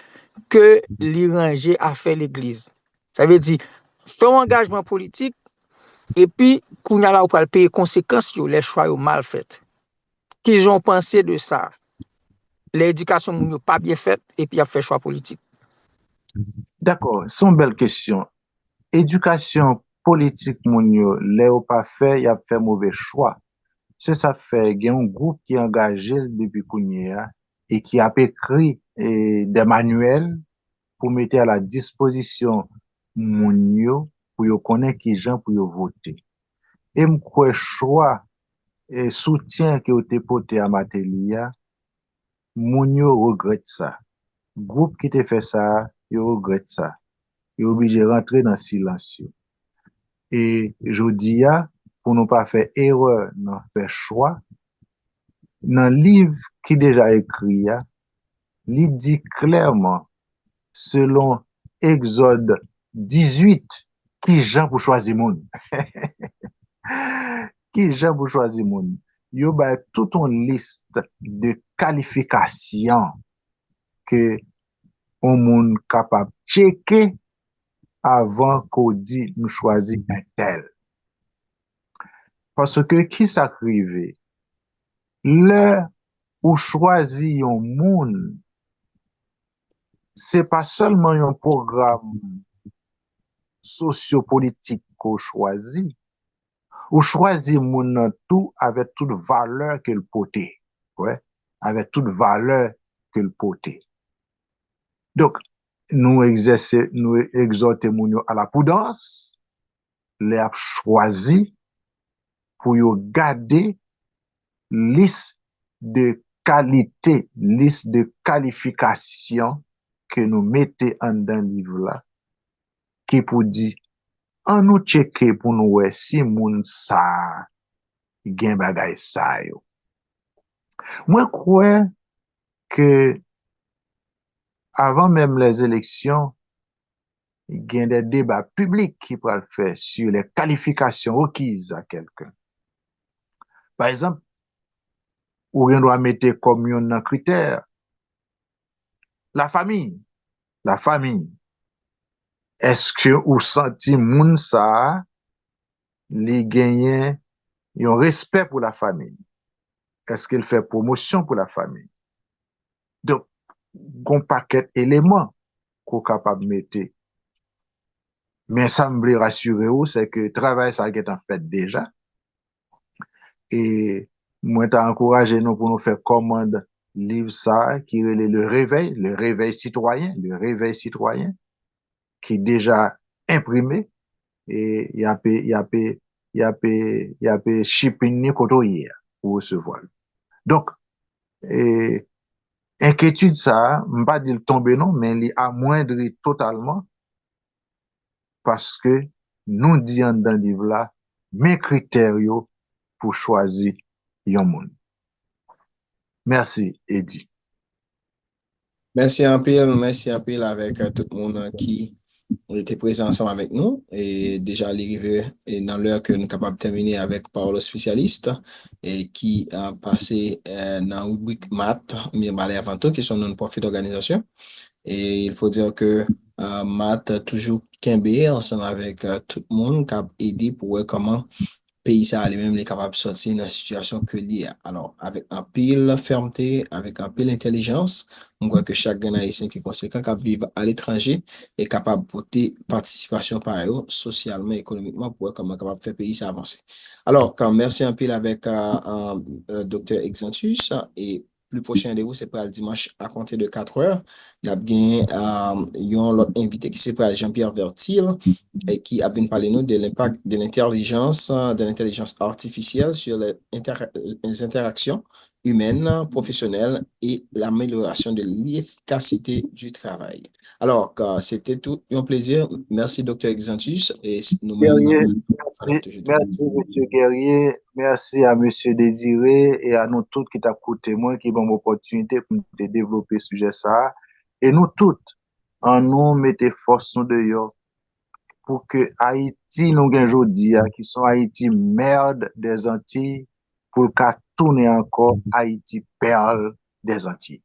ke li ranje afè legliz. Sa vle di, fè yon angajman politik, epi kounye a la ou pral peye konsekans yo lè chwa yo mal fèt. Kijan w panse de sa? Lè edikasyon moun yo pa byen fèt, epi y ap fè chwa politik. Dakò, se yon bèl kesyon. Edikasyon politik moun yo, lè yo pa fè, y ap fè move chwa. Se sa k fè gen yon gwoup ki angaje l depi kounye a e ki ap ekri e, de manyèl pou mete a la dispozisyon moun yo pou yo konnen kijan pou yo vote. E m kwè chwa e soutyen ke yo te pote a Martelly a, moun yo regrèt sa. Gwoup ki te fè sa a, yo regrèt sa. Yo oblije rantre nan silans yo. E jodi a, pou nou pa fè erè nan fè chwa, nan liv ki deja ekri a, li di klèman, selon Egzòd dizuit, kijan pou chwazi moun. Kijan pou chwazi moun. Yo bay tout yon lis de kalifikasyon ke yon moun kapab tcheke avan ke w di m chwazi entèl. Paske ki sa k rive? Lè ou chwazi yon moun, se pa sèlman yon pwogram sosyopolitik ke w chwazi, ou chwazi moun nan tou avèk tout valè ke l pote. Wè, avèk tout valè ke l pote. Donk, nou egzèse, nou egzòte moun yo a la prudence, lè y ap chwazi pou yo gade lis de kalite, lis de kalifikasyon ke nou mete anndan liv la, ki pou di, ann nou tcheke pou nou wè si moun sa a gen bagay sa yo. Mwen kwè ke avan menm les élections, gen de deba piblik ki pral fè sur les qualifications requises à quelqu'un. Pa egzanp, ou gen dwa mete kòm youn nan kritè lafanmi. Lafanmi. Èske ou santi moun sa a, li genyen yon respè pou lafanmi? Èske l fè pwomosyon pou lafanmi? Donk, gon pakèt eleman ke w kapab mete. Men sa m vle rasire w, se ke travay sa a gentan fèt deja. E mwen ta ankouraje nou pou nou fè kòmand liv sa a ki rele Le Réveil, Le Réveil Citoyen, Le Réveil Citoyen, ki deja enprime, e y ape, y ape, y ape, y ape shipping ni kote w ye a pou resevwa l. Donk, e, enkyetid sa a, m pa di l tonbe non, men li amwendri totalman, paske nou di anndan liv la, men kritè yo pou chwazi yon moun. Mèsi, Eddy. Mèsi anpil, mèsi anpil avèk tout moun ki te prezan ansanm avèk nou. E deja li rive e nan lè ke nou kapab tèmine avèk pawòl spesyalis e ki pase nan ribrik Mat, Mirbalè Avanto, ki se yon non-profit òganizasyon. Et il faut dire que Mat toujou kenbe ansanm avèk tout moun k ap ede pou wè kòman peyi sa a li menm li kapab sòti nan sitiyasyon ke li ye a. Alò, avèk anpil fèmte, avèk anpil entèlijans, m kwè ke chak grenn Ayisyen ki konsekan k ap viv aletranje e kapab pote patisipasyon pa yo sosyalman, ekonomikman, pou wè kòman kapab fè peyi sa a vanse. Alò, kan mèsi anpil avèk Doktè Exantus e pli pwochen randevou se pral dimanch a konte de katrè. N ap gen yon lòt envite ki se pral Jean-Pierre Vertil e ki ap vin pale nou de lenpak de lentèlijans, de lentèlijans atifisyèl sur les interaksyon humaine, professionnelle et l'amélioration de l'efficacité du travail. Alors, euh, c'était tout un plaisir. Merci, Docteur Exantus. Et s- nous-mêmes, Guerrier, nous, merci, merci, monsieur Guerrier. Merci à monsieur Désiré et à nous tous qui t'ont écouté, moi, qui m'ont opportunité pour développer ce sujet ça. Et nous tous, en nous, mettez force nous dehors pour que Haïti, nous gagnons aujourd'hui, qui sont Haïti, merde des Antilles, pour le cas tourner encore Haïti, perle des Antilles.